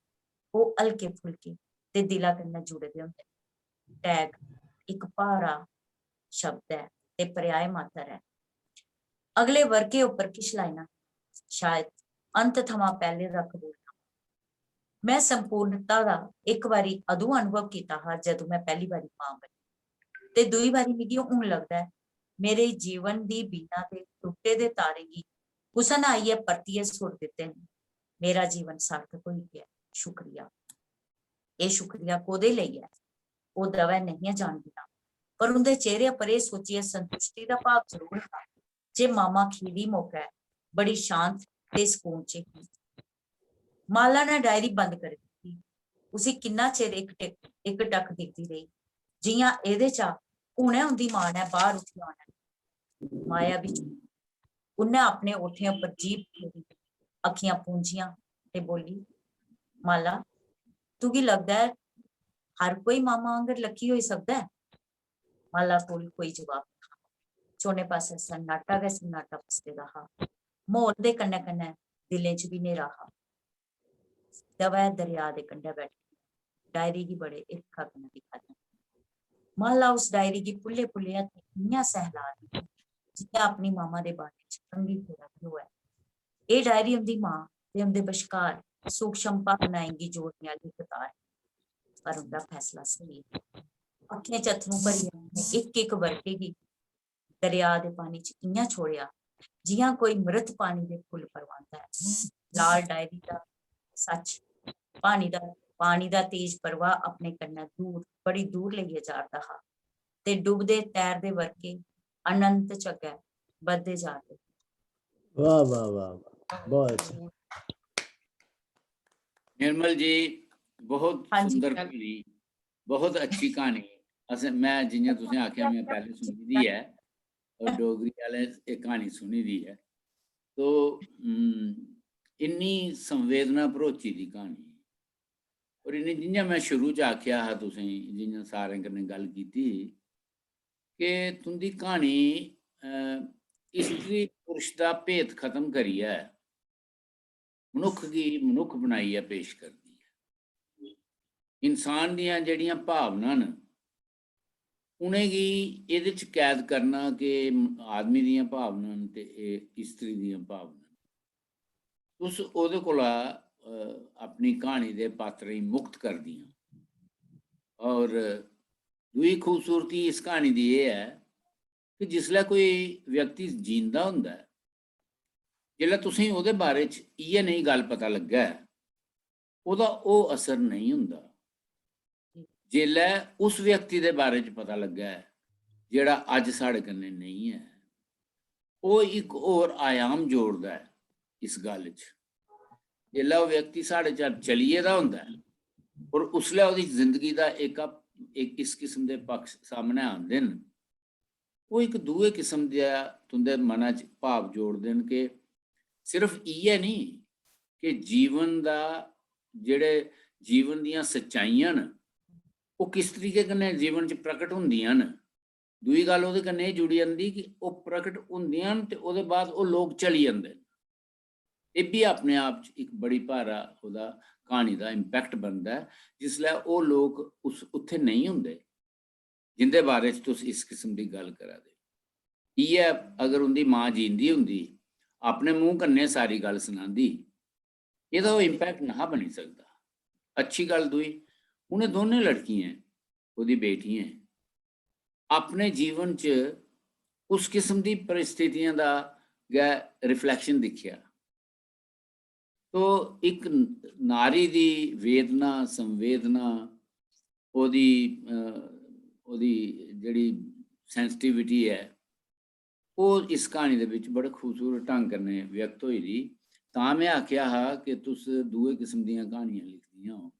ओह् हल्के फुल्के ते दिला कन्नै जुड़े दे होंदे न। टैग इक भारा शब्द ऐ ते पर्याय मात्तर ऐ। अगले वर्के उप्पर किश लाइनां, शायद अंत थमां पैह्ले दा कबूलनामा। में संपूर्णता दा इक बारी अदूं अनुभव कीता हा जदूं में पैह्ली बारी मां बनी, ते दूई बारी मिगी हून लगदा ऐ, मेरे जीवन दी बीणा दे टुट्टे दे तारें गी कुसै ने आइयै परतियै सुर दित्ते न। मेरा जीवन सार्थक होई गेआ। शुक्रिया। एह् शुक्रिया कोह्दे लेई ऐ? ओह् दवै नेहियां जानदियां, पर उं'दे चेहरे पर एह् सोचियै संतुश्टी दा भाव जरूर हा जे मामा खीरी मौकै बड़ी शांत ते सकून च ही। माला ने डायरी बंद करी दित्ती। उसी किन्ना चिर इक टिक, इक टक दिखदी रेही, जि'यां एह्दे चा हुनै उं'दी मां ने बाह्र उठी औना ऐ। माया बी चुनी। उन्नै अपने ओठें उप्पर जीभ फेरी, अक्खियां पूंझियां ते बोली, "माला, तुगी लगदा ऐ हर कोई मामा आंगर लकी होई सकदा ऐ?" माला कोल कोई जवाब नेईं हा। चौने पासै सन्नाटा गै सन्नाटा पसरे दा हा। म्हौल दे कन्नै-कन्नै दिलें च बी न्हेरा हा। दवै दरेआ दे कंढै बैठी डायरी गी बड़े हिरखा कन्नै दिक्खा दियां। माला उस डायरी गी पुल्ले-पुल्ले हत्थें इ'यां सहला दी ही, जि'यां अपनी मामा दे बारे च कंघी फेरा दी होऐ। एह् डायरी उं'दी मां ते उं'दे बश्कार सूक्ष्म भावनाएं गी जोड़ने आह्ली कतार ही, पर उं'दा फैसला स्हेई हा। अक्खें च अत्थरूं भरियै उ'नें इक-इक वर्के गी दरेआ दे पानी च इ'यां छोड़ेआ, जि'यां कोई मृत पानी दे फुल्ल परवांदा ऐ। लाल डायरी दा सच्च, पानी दा, पानी दा तेज प्रवाह अपने कन्नै दूर, बड़ी दूर लेइयै जा'रदा हा, ते डुबदे, तैरदे वर्के अनंत च अग्गै बधदे जा'रदे। वाह, वाह, वाह, वाह। बहुत अच्छा। निर्मल जी, बहुत हाँ जी, सुंदर कहानी, बहुत अच्छी कहानी। असें, मैं जि'यां तुसें आखेआ, मैं पैह्ले सुनी दी ऐ, और डोगरी आह्ले एह् कहानी सुनी दी ऐ। तो, हम्म, इन्नी संवेदना भरोची दी कहानी। और इन्नी, जि'यां मैं शुरू च आखेआ हा तुसें, जि'यां सारें कन्नै गल्ल कीती, कि तुं'दी क्हानी, अ, स्त्री पुरुष दा भेद खत्म करियै मनुक्ख गी मनुक्ख बनाइयै पेश करदी ऐ। इंसान दियां जेह्ड़ियां भावनां न, उ'नेंगी एह्दे च कैद करना कि आदमी दियां भावनां न ते एह् स्त्री दियां भावनां न, तुस ओह्दे कोला, अ, अपनी क्हानी दे पात्रें गी मुक्त करदियां। और दूई खूबसूरती इस क्हानी दी एह् ऐ कि जिसलै कोई व्यक्ति जींदा होंदा ऐ, जिसलै तुसेंगी ओह्दे बारे च इ'यै नेही गल्ल पता लग्गै, ओह्दा ओह् असर नेईं होंदा। जेल्लै उस व्यक्ति दे बारे च पता लग्गै, जेह्ड़ा अज्ज साढ़े कन्नै नेईं ऐ, ओह् इक होर आयाम जोड़दा ऐ इस गल्ल च। जेल्लै ओह् व्यक्ति साढ़े चा चली गेदा होंदा ऐ, और उसलै ओह्दी जिंदगी दा इक, इक इस किस्म दे पक्ष सामनै आंदे न, ओह् इक दूए किस्म दे तुं'दे मना च भाव जोड़दे न कि सिर्फ इ'यै निं कि जीवन दा, जेह्ड़े जीवन दियां सच्चाइयां न, ओह् किस तरीके कन्नै जीवन च प्रकट होंदियां न। दूई गल्ल ओह्दे कन्नै एह् जुड़ी जंदी कि ओह् प्रकट होंदियां न ते ओह्दे बाद ओह् लोक चली जंदे न। एह् बी अपने आप च इक बड़ी भारा ओह्दा, क्हानी दा impact बनदा ऐ, जिसलै ओह् लोक उस, उत्थै नेईं होंदे, जिंदे बारे च तुस इस किस्म दी गल्ल करा दे। इ'यै अगर उं'दी मां जींदी होंदी, अपने मूंह कन्नै सारी गल्ल सनांदी, एह्दा ओह् impact नेहा बनी सकदा। अच्छी गल्ल दूई, उ'नें दोनें लड़कियें, ओह्दी बेटियें, अपने जीवन च उस किस्म दी परिस्थितियां दा गै reflection दिक्खेआ। तो इक नारी दी वेदना, संवेदना, ओह्दी, अ, ओह्दी जेह्ड़ी sensitivity ऐ, ओह् इस क्हानी दे बिच बड़े खूबसूरत ढंग कन्नै व्यक्त होई दी। तां में आखेआ हा कि तुस दूए किस्म दियां क्हानियां लिखदियां ओ,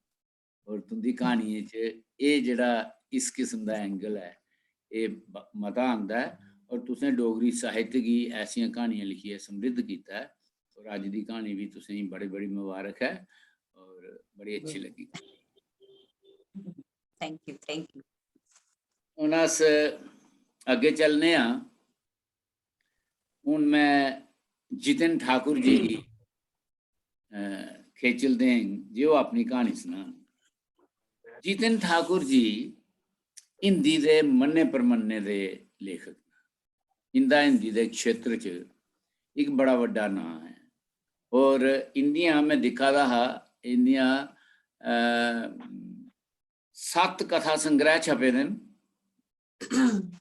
और तुं'दी क्हानियें च एह् जेह्ड़ा इस किस्म दा angle ऐ, एह् ब-, मता आंदा ऐ। और तुसें डोगरी साहित्य गी ऐसियां क्हानियां लिखियै समृद्ध कीता ऐ। और अज्ज दी क्हानी बी तुसें गी बड़ी-बड़ी मबारक ऐ और बड़ी अच्छी लग्गी। Thank you, thank you. हून अस अग्गें चलने आं। हून में जितिन ठाकुर जी गी, अ, खेचल देंग जे ओह् अपनी क्हानी सनान। जितिन ठाकुर जी हिंदी दे मन्ने परमन्ने दे लेखक न। इंदा हिंदी दे क्षेत्र च इक बड़ा बड्डा नांऽ ऐ। और इंदियां, में दिक्खा दा हा, इंदियां, अ, सत्त कथा संग्रह छपे दे न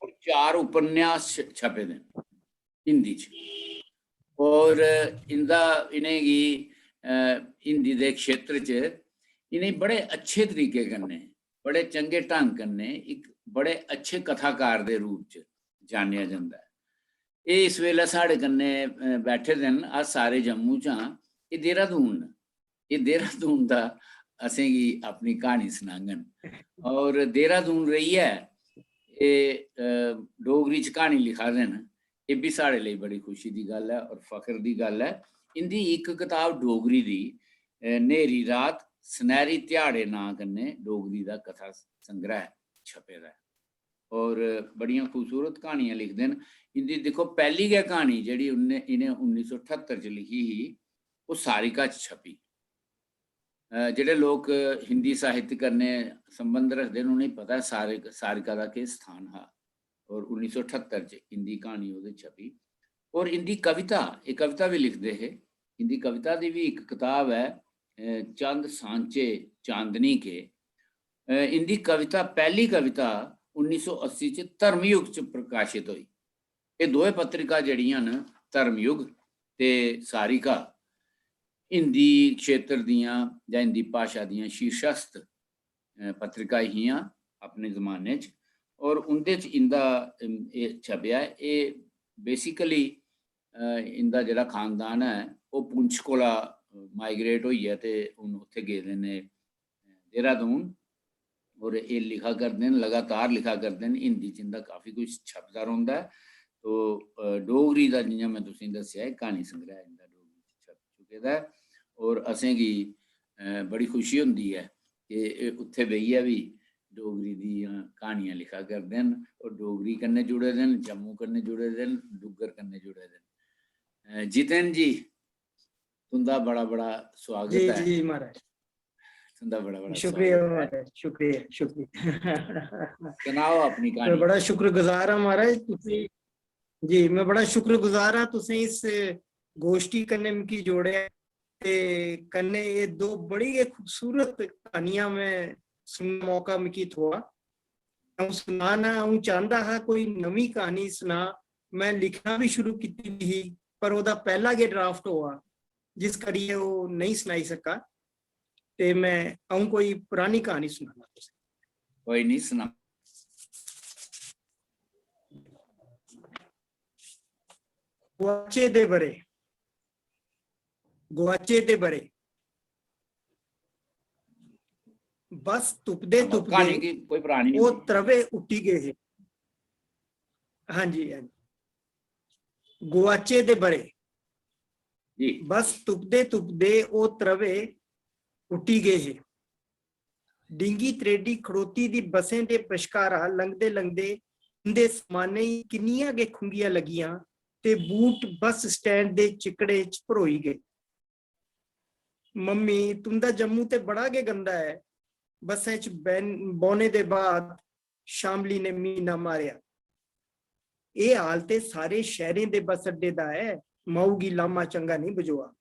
और चार उपन्यास छ-, छपे दे न हिंदी च। और इंदा, इ'नेंगी, अ, हिंदी दे क्षेत्र च इ'नें बड़े अच्छे तरीके कन्नै, बड़े चंगे ढंग कन्नै इक बड़े अच्छे कथाकार दे रूप च जानेआ जंदा ऐ। एह् इस बेल्लै साढ़े कन्नै, अ, बैठे दे न, अस सारे जम्मू च आं, एह् देहरादून न। एह् देहरादून दा असेंगी अपनी क्हानी सनाङन। और देहरादून रेहियै एह्, अ, डोगरी च क्हानी लिखा दे न, एह् बी साढ़े लेई बड़ी खुशी दी गल्ल ऐ और फख्र दी गल्ल ऐ। इंदी इक कताब डोगरी दी, अ, न्हेरी रात सनैह्री ध्याड़े नांऽ कन्नै डोगरी दा कथा संग्रह छपे दा ऐ। और बड़ियां खूबसूरत क्हानियां लिखदे न। इंदी दिक्खो, पैह्ली गै क्हानी जेह्ड़ी उन्ने, इ'नें उन्नी सौ ठत्तर च लिखी ही, ओह् सारिका च छपी। अ, जेह्ड़े लोक हिंदी साहित्य कन्नै संबंध रखदे न, उ'नेंगी पता ऐ सारे, सारिका दा केह् स्थान हा। और उन्नी सौ ठत्तर च इंदी क्हानी ओह्दे च छपी। और इंदी कविता, एह् कविता बी लिखदे हे। इंदी कविता दी बी इक कताब ऐ, अ, चंद सांचे चांदनी के। अ, इंदी कविता, पैह्ली कविता उन्नी सौ अस्सी च धर्मयुग च प्रकाशत होई। एह् दोए पत्रिका जेह्ड़ियां न, धर्मयुग ते सारिका, हिंदी क्षेत्र दियां जां हिंदी भाशा दियां शीर्षस्थ, अ, पत्रिका हियां अपने जमाने च। और उं'दे च इं'दा, अम, एह् छपेआ। एह् basically, अ, इं'दा जेह्ड़ा खानदान ऐ, ओह् पुंछ कोला migrate होइयै ते हून उत्थै गेदे न देहरादून। और एह् लिखा करदे न, लगातार लिखा करदे न। हिंदी च इं'दा काफी कुछ छपदा रौंह्दा ऐ। तो, अ, डोगरी दा, जि'यां में तुसेंगी दस्सेआ, एह् क्हानी संग्रह इं'दा डोगरी च छप चुके दा ऐ। और असेंगी, अ, बड़ी खुशी होंदी ऐ कि एह् उत्थै बेहियै बी डोगरी दियां क्हानियां लिखा करदे न और डोगरी कन्नै जुड़े दे न, जम्मू कन्नै जुड़े दे न, डुग्गर कन्नै जुड़े दे न। अ, जितिन जी, तुं'दा बड़ा बड़ा स्वागत जी ऐ। जी महाराज, तुं'दा बड़ा बड़ा शुक्रिया स्वागत ऐ। महाराज, शुक्रिया, शुक्रिया। सनाओ अपनी मैं क्हानी। बड़ा शुक्रगुजार आं महाराज, तुसें, जी, मैं बड़ा शुक्रगुजार आं तुसें इस गोश्ठी कन्नै मिगी जोड़ेआ ते कन्नै एह् दो बड़ी गै खूबसूरत क्हानियां मैं सुनने दा मौका मिगी थ्होआ। अ'ऊं सनाना, अ'ऊं चांह्दा हा कोई नमीं क्हानी सना। मैं लिखना भी शुरू कीती दी ही, पर ओह्दा पैह्ला गै draft होआ, जिस करियै ओह् नेईं सनाई सका। ते मैं, अ'ऊं कोई परानी क्हानी सनाना तुसें। कोई नहीं, सुना। गुआचे दे बरे, गुआचे दे बरे। बस तुपदे क्हानी तुपदे की कोई परानी नहीं ओह् होती। त्रवे उट्टी गे हे। हां जी, हां जी। गुआचे दे बरे। जी। बस तुपदे तुपदे ओह् त्रवे उट्टी गे हे। डिंगी त्रेडी खड़ोती दी बसें दे बश्कारा लंघदे लंघदे उं'दे समानै गी किन्नियां गै खुंगियां लगियां ते बूट बस स्टैंड दे चिक्कड़े च भरोई गे। मम्मी, तुं'दा जम्मू ते बड़ा गै गंदा ऐ। बस्सै च बैन-, बौह्ने दे बाद शामली ने मीना मारेआ। एह् हाल ते सारे शैह्रें दे बस अड्डे दा ऐ, माऊ गी लामा चंगा नेईं बझोआ।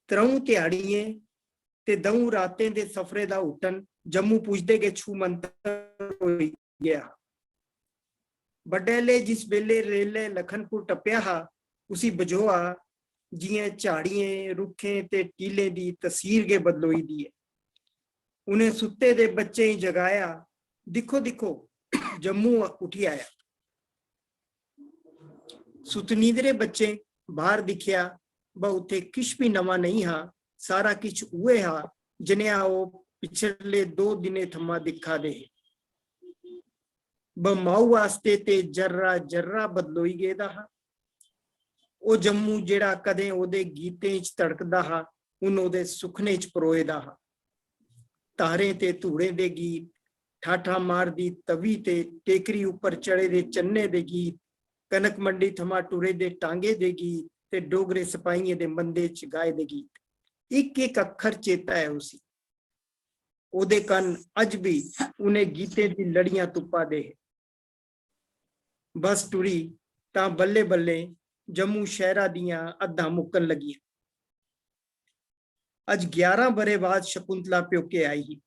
त्र'ऊं ध्याड़ियें ते द'ऊं रातें दे सफरै दा हुट्टन जम्मू पुजदे गै छू मंतर होई गेआ। बड्डैले जिस बेल्लै रेलै लखनपुर टप्पेआ हा, उसी बझोआ जि'यां झाड़ियें, रुक्खें ते टीलें दी तसीर गै बदलोई दी ऐ। उ'नें सुत्ते दे बच्चें गी जगाया, "दिक्खो, दिक्खो, जम्मू उठी आया।" सुतनीदरे बच्चें बाह्र दिक्खेआ, ब उत्थे किश भी नमां नेईं हा। सारा किश उ'ऐ हा जनेहा ओह् पिछले दो दिनें थमां दिक्खा दे हे। ब माऊ आस्तै ते जर्रा जर्रा बदलोई गेदा हा। ओह् जम्मू जेह्ड़ा कदें ओह्दे गीतें च तड़कदा हा, हुन ओह्दे सुखने च परोए दा हा। तारें ते धूड़ें दे गीत, ठाठां मारदी तवी ते टेकरी उप्पर चढ़े दे चन्ने दे गीत, कनक मंडी थमां टुरे दे टांगे दे गीत ते डोगरे सपाहियें दे मंदे च गाए दे गीत। इक इक अक्खर चेता ऐ उसी। ओह्दे कन्न अज्ज बी उ'नें गीतें दी लड़ियां तुप्पा दे हे। बस टुरी तां बल्लें-बल्लें जम्मू शैह्रा दियां हद्दां मुक्कन लगियां। अज्ज ग्यारह ब'रे बाद शकुंतला प्योके आई ही।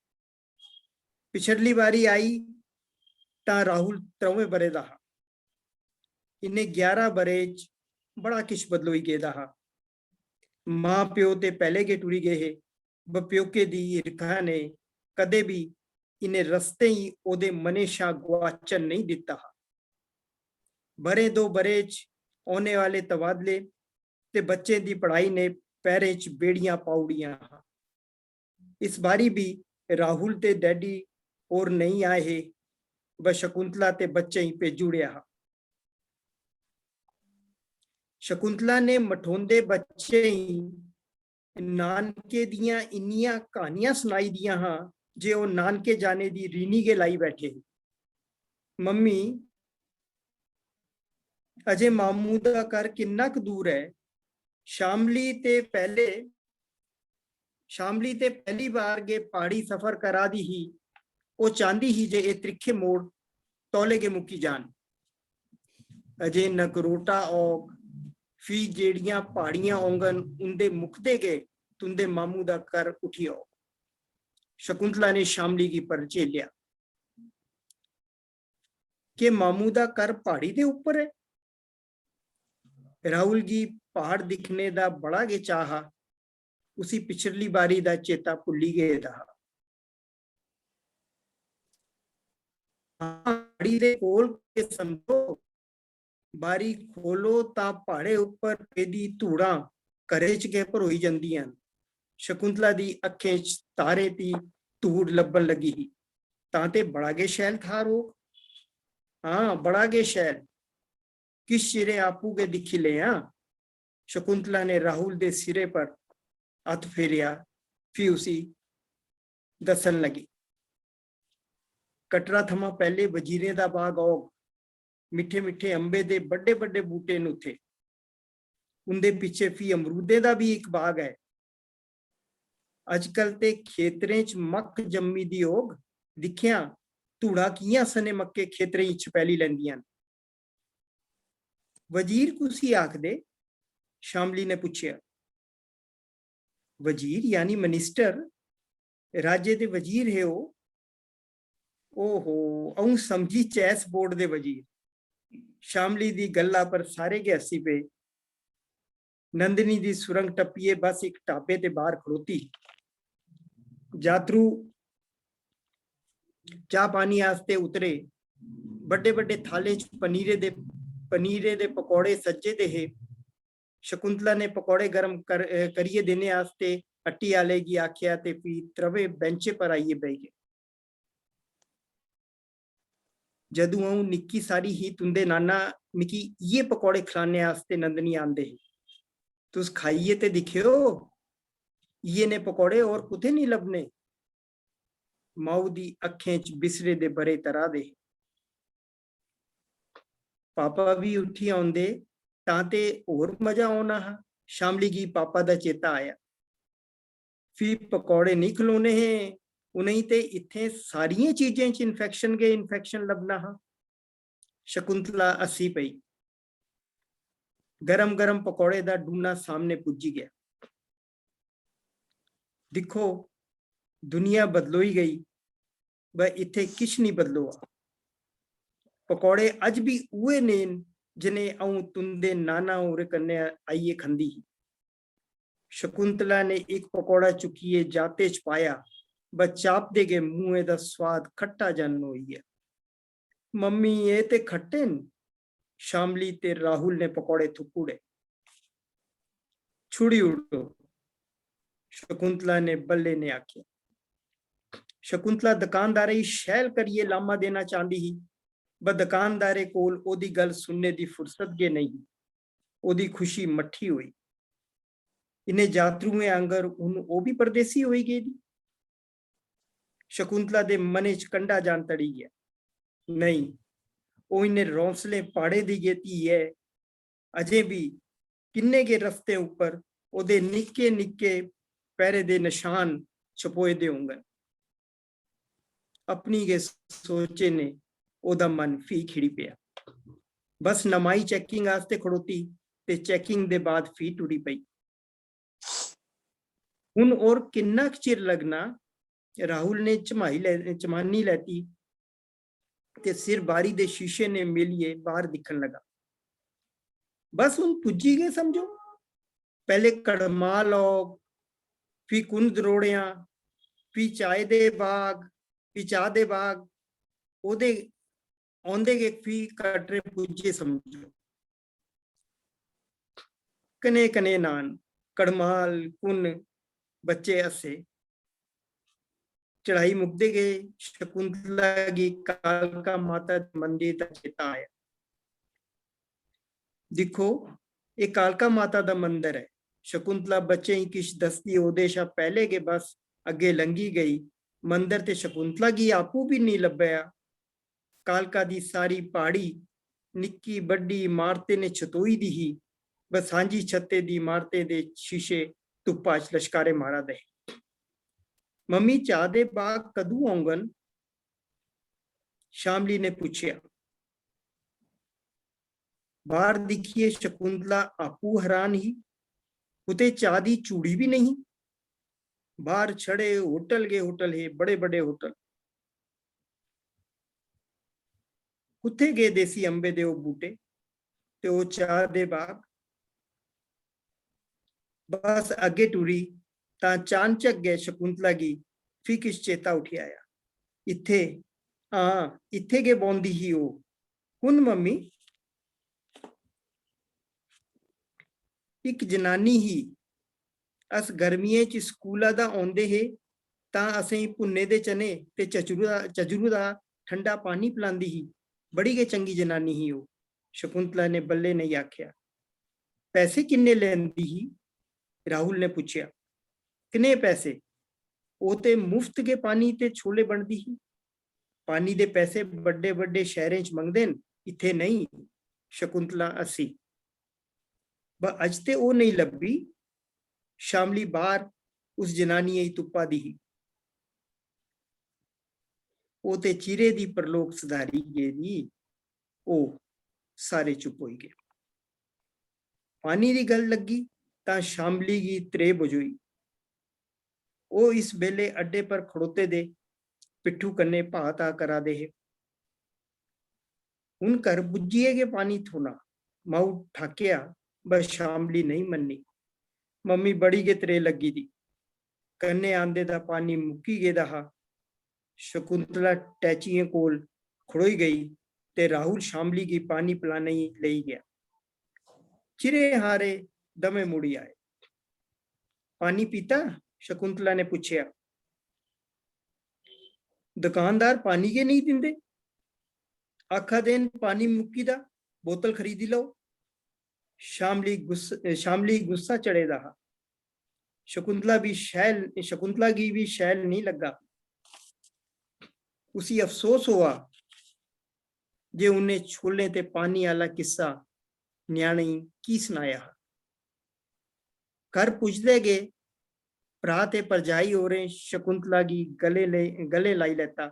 पिछली बारी आई तां राहुल त्र'वें ब'रे दा हा। इ'नें ग्यारह ब'रे च बड़ा किश बदलोई गेदा हा। मां प्यो ते पैह्ले गै टुरी गे हे, ब प्योके दी हिरखा ने कदें बी इ'नें रस्तें गी ओह्दे मनै शा गुआचन नेईं दित्ता हा। ब'रें दो ब'रे च औने आह्ले तबादले ते बच्चें दी पढ़ाई ने पैरें च बेड़ियां पाउड़ियां हा। इस बारी भी राहुल ते डैडी होर नेईं आए हे, ब शकुंतला ते बच्चें गी भेजी ओड़ेआ हा। शकुंतला ने मठोंदे बच्चें गी नानके दियां इन्नियां क्हानियां सनाई दियां हां जे ओह् नानके जाने दी रीनी गै लाई बैठे हे। मम्मी, अजय मामू दा घर किन्ना क दूर ऐ? शामली ते पैह्ले, शामली ते पैह्ली बार गै प्हाड़ी सफर करा दी ही। ओह् चांह्दी ही जे एह् त्रिक्खे मोड़ तौले गै मुक्की जान। अजय नगरोटा औग, फ्ही जेह्ड़ियां प्हाड़ियां औंगन, उं'दे मुकदे गै तुं'दे मामू दा घर उठी औग। शकुंतला ने शामली गी परझेलेआ। "केह् मामू दा घर प्हाड़ी दे उप्पर ऐ?" राहुल गी प्हाड़ दिक्खने दा बड़ा गै चाऽ हा। उसी पिछली बारी दा चेता भुल्ली गेदा हा। "हां, प्हाड़ी दे कोल गै समझो। बारी खोलो तां प्हाड़े उप्पर पेदी धूड़ां घरै च गै भरोई जंदियां न।" शकुंतला दी अक्खें च तारें दी धूड़ लब्भन लगी ही। "तां ते बड़ा गै शैल थाह्र होग।" "हां, बड़ा गै शैल। किश चिरें आपूं गै दिक्खी लेआं।" शकुंतला ने राहुल दे सिरै पर हत्थ फेरेआ, फ्ही उसी दस्सन लगी। "कटरा थमां पैह्ले वजीरें दा बाग औग। मिट्ठे-मिट्ठे अंबे दे बड्डे-बड्डे बूह्टे न उत्थै। उं'दे पिच्छे फ्ही अमरूदें दा बी इक बाग ऐ। अजकल ते खेतरें च मक्क जम्मी दी होग। दिक्खेआं, धूड़ां कि'यां सने मक्कें खेतरें च छपैली लैंदियां न।" "वजीर कुसी आखदे?" शामली ने पुच्छेआ। "वजीर यानी मिनिस्टर, राज्य दे वजीर हे ओह्।" "ओहो, अ'ऊं समझी चैस बोर्ड दे वजीर।" शामली दी गल्ला पर सारे गै हस्सी पे। नंदनी दी सुरंग टप्पियै बस इक ढाबे ते बाह्र खड़ोती ही। जातरू चाह् पानी आस्तै उतरे। बड्डे बड्डे थालें च पनीरे दे, पनीरे दे पकौड़े सज्जे दे हे। शकुंतला ने पकौड़े गर्म कर, अ, करियै देने आस्तै हट्टी आह्ले गी आखेआ ते फ्ही त्र'वे बैंचें पर आइयै बेही गे। "जदूं अ'ऊं निक्की सारी ही, तुं'दे नाना मिगी इ'यै पकौड़े खलाने आस्तै नंदनी आंदे हे। तुस खाइयै ते दिक्खेओ, इ'यै नेह् पकौड़े होर कुत्थै निं लब्भने।" माऊ दी अक्खें च बिसरे दे ब'रे तरा दे हे। "पापा बी उठी औंदे तां ते होर मजा औना हा।" शामली गी पापा दा चेता आया। "फ्ही पकौड़े निं खलोने हे, उ'नेंगी ते इत्थें सारियें चीजें च इन्फेक्शन गै इन्फेक्शन लब्भना हा।" शकुंतला हस्सी पेई। गरम गरम पकौड़े दा डूना सामने पुज्जी गेआ। "दिक्खो, दुनिया बदलोई गेई, ब इत्थै किश निं बदलोआ। पकौड़े अज्ज बी उ'ऐ नेह् न, जनेह् अ'ऊं तुं'दे नाना होरें कन्नै आइयै खंदी ही।" शकुंतला ने इक पकौड़ा चुक्कियै जाते च पाया, ब चापदे गै मुंहै दा सोआद खट्टा जन होई गेआ। "मम्मी, एह् ते खट्टे न।" शामली ते राहुल ने पकौड़े थुक्की ओड़े। छुड़ी ओड़ो, शकुंतला ने बल्ले ने आखेआ। शकुंतला दुकानदारै गी शैल करियै लामा देना चांह्दी ही, पर दुकानदारै कोल ओह्दी गल्ल सुनने दी फुर्सत गै नेईं ही। ओह्दी खुशी मट्ठी होई। इ'नें जातरुएं आंगर हून ओह् बी परदेसी होई गेदी। शकुंतला दे मनै च कंडा जान तड़ी गेआ। नेईं, ओह् इ'नें रौंसलें प्हाड़ें दी गै धी ऐ। अजें बी किन्ने गै रस्तें उप्पर ओह्दे निक्के निक्के पैरें दे नशान छपोए दे होङन। अपनी गै सोचें ने ओह्दा मन फ्ही खिड़ी पेआ। बस नमाई चैकिंग आस्तै खड़ोती ते चैकिंग दे बाद फ्ही टुरी पेई। "हुन होर किन्ना क चिर लग्गना?" राहुल ने झमाई लै-, झमानी लैती ते सिर बारी दे शीशे ने मेलियै बाह्र दिक्खन लगा। "बस हुन पुज्जी गै समझो। पैह्ले कड़माल औग, फ्ही कुन दरोड़ेआं, फ्ही चाय दे बाग, फ्ही चाह् दे बाग, ओह्दे औंदे गै फ्ही कटरे पुज्जे समझो।" कने कने नान, कड़माल, कुन, बच्चे हस्से। चढ़ाई मुकदे गै शकुंतला गी कालका माता दे मंदिर दा चेता आया। "दिक्खो, एह् कालका माता दा मंदर ऐ।" शकुंतला बच्चें गी किश दसदी ओह्दे शा पैह्ले गै बस अग्गें लंघी गेई। मंदर ते शकुंतला गी आपूं बी नेईं लब्भेआ। कालका दी सारी प्हाड़ी निक्की बड्डी इमारतें ने छतोई दी ही। बसांझी छत्ते दी इमारतें दे शीशे धुप्पा च लश्कारे मारा दे हे। "मम्मी, चाह् दे बाग कदूं औंगन?" शामली ने पुच्छेआ। बाह्र दिक्खियै शकुंतला आपूं हैरान ही। कुतै चाह् दी चूड़ी बी नेईं। बाह्र छड़े होटल गै होटल हे, बड़े बड़े होटल। कुत्थै गे देसी अंबे दे ओह् बूह्टे ते ओह् चाह् दे बाग? बस अग्गें टुरी तां चानचक गै शकुंतला गी फ्ही किश चेता उठी आया। "इत्थै, हां, इत्थै गै बौंह्दी ही ओह्।" "कु'न मम्मी?" "इक जनानी ही। अस गर्मियें च स्कूला दा औंदे हे तां असेंगी भुन्ने दे चने ते चचरू दा, चचरू दा ठंडा पानी पलांदी ही। बड़ी गै चंगी जनानी ही ओह्," शकुंतला ने बल्ले नेई आखेआ। "पैसे किन्ने लैंदी ही?" राहुल ने पुच्छेआ। "कनेह् पैसे? ओह् ते मुफ्त गै पानी ते छोले बंडदी ही। पानी दे पैसे बड्डे-बड्डे शैह्रें च मंगदे न, इत्थै नेईं।" शकुंतला हस्सी। "ब-, अज्ज ते ओह् नेईं लब्भी।" शामली बाह्र उस जनानियै गी तुप्पा दी ही। "ओह् ते चिरे दी परलोक सधारी गेदी।" ओह् सारे चुप होई गे। पानी दी गल्ल लग्गी तां शामली गी त्रेह् बझोई। ओह् इस बेल्ले अड्डे पर खड़ोते दे पिट्ठू कन्नै भाऽ-ताऽ करा दे हे। "हुन घर पुज्जियै गै पानी थ्होना," माऊ ठाकेआ, बस शामली नेईं मन्नी। "मम्मी, बड़ी गै त्रेह् लग्गी दी। कन्नै आंदे दा पानी मुक्की गेदा हा।" शकुंतला टैचियें कोल खड़ोई गेई ते राहुल शामली गी पानी पलाने गी लेई गेआ। चिरे हारे दमें मुड़ी आए। "पानी पीता?" शकुंतला ने पुच्छेआ। "दुकानदार पानी गै नेईं दिंदे, आखा दे न पानी मुक्की दा, बोतल खरीदी लैओ।" शामली गुस्स-, शामली गुस्सा चढ़े दा हा। शकुंतला बी शैल, शकुंतला गी बी शैल नेईं लग्गा। उसी अफसोस होआ जे उन्नै छोलें ते पानी आह्ला किस्सा ञ्याणें गी की सनाया हा। घर पुजदे गै भ्राऽ ते भरजाई होरें शकुंतला गी गले ले-, गले लाई लैता।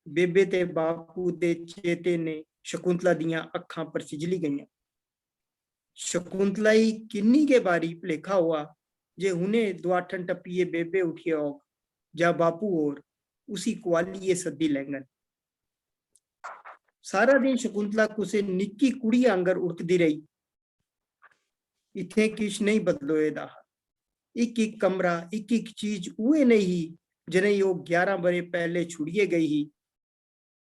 बेबे ते बापू दे चेते ने शकुंतला दियां अक्खां परसिजली गेइयां। शकुंतला गी किन्नी गै बारी भलेखा होआ जे हुने दुआठन टप्पियै बेबे उठी औग जां बापू होर उसी कुआलियै सद्दी लैङन। सारा दिन शकुंतला कुसै निक्की कुड़ी आंगर उड़कदी रेही। इत्थें किश नेईं बदलोए दा हा। इक इक कमरा, इक इक चीज उ'ऐ नेही ही जनेही ओह् ग्यारह ब'रे पैह्ले छुड़ियै गेई ही।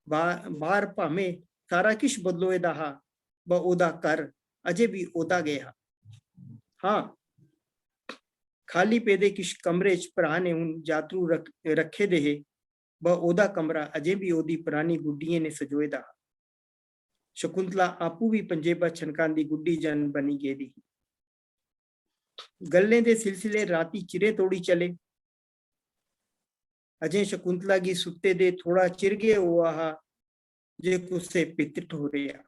बा-, बाह्र भामें सारा किश बदलोए दा हा, ब ओह्दा घर अजें बी ओह्दा गै हा। हां, खाल्ली पेदे किश कमरे च भ्राऽ ने हुन जातरू रख-, रक्खे दे हे, ब ओह्दा कमरा अजें बी ओह्दी परानी गुड्डियें ने सजोए दा हा। शकुंतला आपूं बी पंजेबा छनकांदी गुड्डी जन बनी गेदी ही। गल्लें दे सिलसिले रातीं चिरे तोड़ी चले। अजें शकुंतला गी सुत्ते दे थोड़ा चिर गै होआ हा जे कुसै पित्त ठोरेआ।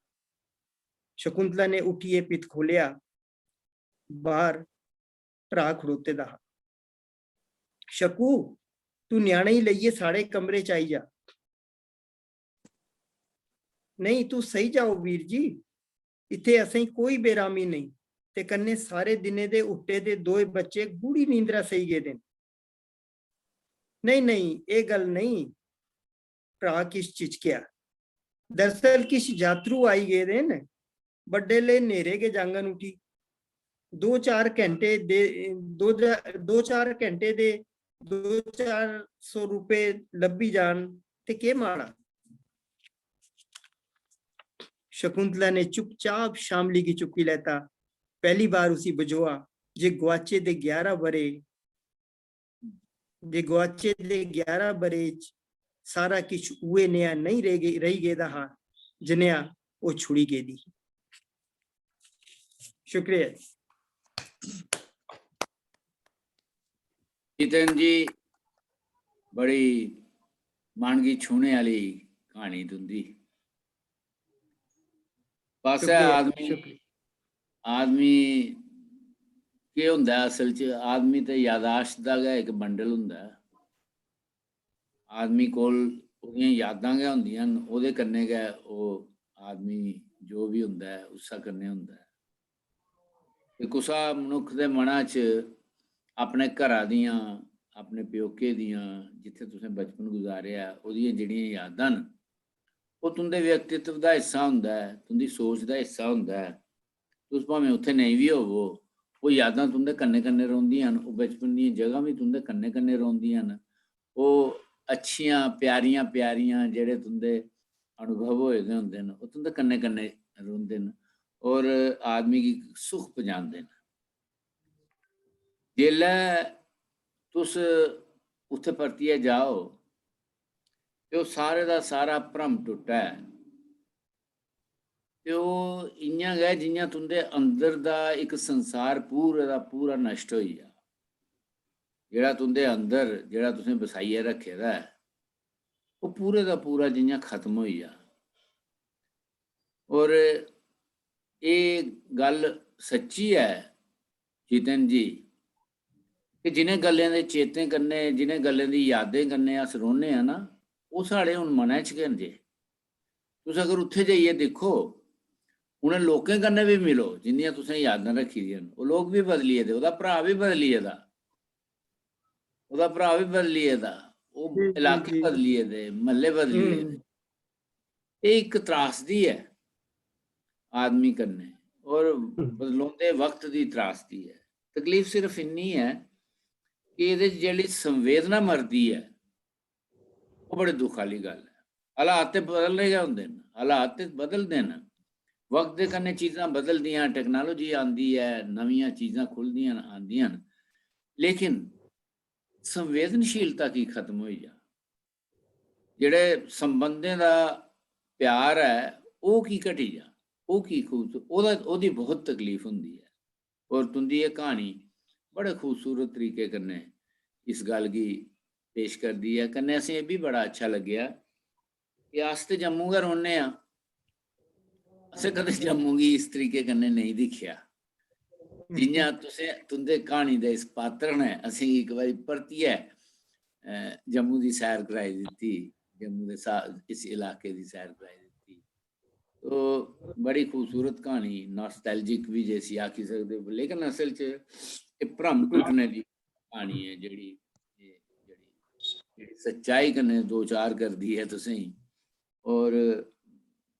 शकुंतला ने उट्ठियै पित्त खोलेआ। बाहर भ्राऽ खड़ोते दा हा। "शकू, तू ञ्याणे गी लेइयै साढ़े कमरे च आई जा।" "नेईं, तू सेई जाओ वीर जी, इत्थै असेंगी कोई बेरामी नेईं, ते कन्नै सारे दिनै दे हुट्टे दे दोए बच्चे गूढ़ी नींदरा सेई गेदे न।" "नेईं, नेईं, एह् गल्ल नेईं," भ्राऽ किश चिचकेआ। "दरअसल किश जातरू आई गेदे न, बड्डेले न्हेरे गै जाङन उठी। दो चार घैंटे दे, दो जा-, दो चार घैंटे दे दो चार सौ रुपए लब्भी जान ते केह् माड़ा?" शकुंतला ने चुपचाप शामली गी चुक्की लैता। पैह्ली बार उसी बझोआ जे गुआचे दे ग्यारह ब'रे, जे गुआचे दे ग्यारह ब'रे च सारा किश उ'ऐ नेहा नेईं रेही गे-, रेही गेदा हा जनेहा ओह् छुड़ी गेदी ही। शुक्रिया। जितेन जी, बड़ी मन गी छूह्ने आह्ली क्हानी तुं'दी। बस ऐ शुक्रिया, आदमी, शुक्रिया। आदमी केह् होंदा ऐ असल च? आदमी ते यादाश्त दा गै इक बंडल होंदा ऐ। आदमी कोल ओह्दियां यादां गै होंदियां न, ओह्दे कन्नै गै ओह् आदमी जो बी होंदा ऐ, उस्सै कन्नै होंदा ऐ। ते कुसा मनुक्ख दे मना च अपने घरा दियां, अपने प्योके दियां, जित्थै तुसें बचपन गुजारेआ, ओह्दियां जेह्ड़ियां यादां न, ओह् तुं'दे व्यक्तित्व दा हिस्सा होंदा ऐ, तुं'दी सोच दा हिस्सा होंदा ऐ। तुस भामें उत्थै नेईं बी होवो, ओह् यादां तुं'दे कन्नै कन्नै रौंह्दियां न, ओह् बचपन दियां जगहां बी तुं'दे कन्नै कन्नै रौंह्दियां न। ओह् अच्छियां, प्यारियां, प्यारियां जेह्ड़े तुं'दे अनुभव होए दे होंदे न, ओह् तुं'दे कन्नै कन्नै रौंह्दे न और आदमी गी सुख पजांदे न। जेल्लै तुस उत्थै परतियै जाओ ते ओह् सारे दा सारा भ्रम टुट्टै, ते ओह् इ'यां गै जि'यां तुं'दे अंदर दा इक संसार पूरे दा पूरा नश्ट होई जा। जेह्ड़ा तुं'दे अंदर, जेह्ड़ा तुसें बसाइयै रक्खे दा ऐ, ओह् पूरे दा पूरा जि'यां खत्म होई जा। और एह् गल्ल सच्ची ऐ जितन जी, कि जिनें गल्लें दे चेतें कन्नै, जिनें गल्लें दी यादें कन्नै अस रौह्ने आं ना, ओह् साढ़े हुन मनै च गै न जे। तुस अगर उत्थै जाइयै दिक्खो, उ'नें लोकें कन्नै बी मिलो जिंदियां तुसें यादां रक्खी दियां न। ओह् लोक बी बदली गेदे, ओह्दा भ्राऽ बी बदली गेदा, ओह्दा भ्राऽ बी बदली गेदा, ओह् जी, जी, इलाके जी। बदली गेदे, म्हल्ले बदली गेदे। हम्म। एह् इक त्रासदी ऐ आदमी कन्नै, और हम्म। बदलोंदे वक्त दी त्रासदी ऐ। तकलीफ सिर्फ इन्नी ऐ कि एह्दे च जेह्ड़ी संवेदना मरदी ऐ, ओह् बड़े दुख आह्ली गल्ल ऐ। हालात ते बदलने गै होंदे न, हालात ते बदलदे न। वक्त दे कन्नै चीजां बदलदियां, technology आंदी ऐ, नमियां चीजां खु'लदियां न, आंदियां न, लेकिन संवेदनशीलता की खत्म होई जा? जेह्ड़े संबंधें दा प्यार ऐ, ओह् की घटी जा? ओह् की खूब-, ओह्दा, ओह्दी बहुत तकलीफ होंदी ऐ। और तुं'दी एह् क्हानी बड़े खूबसूरत तरीके कन्नै इस गल्ल गी पेश करदी ऐ। कन्नै असें एह् बी बड़ा अच्छा लग्गेआ कि अस ते जम्मू गै रौह्ने आं, असें कदें जम्मू गी इस तरीके कन्नै नेईं दिक्खेआ। जि'यां तुसें, तुं'दे क्हानी दे इस पात्र ने असेंगी इक बारी परतियै, अ, जम्मू दी सैर कराई दित्ती, जम्मू दे सा-, इस इलाके दी सैर कराई दित्ती। तो बड़ी खूबसूरत क्हानी, nostalgic भी जिसी आखी सकदे ओ, लेकिन असल च एह् भ्रम टुट्टने दी क्हानी ऐ, जेह्ड़ी, एह् जेह्ड़ी, जेह्ड़ी सच्चाई कन्नै दो चार करदी ऐ तुसेंगी। और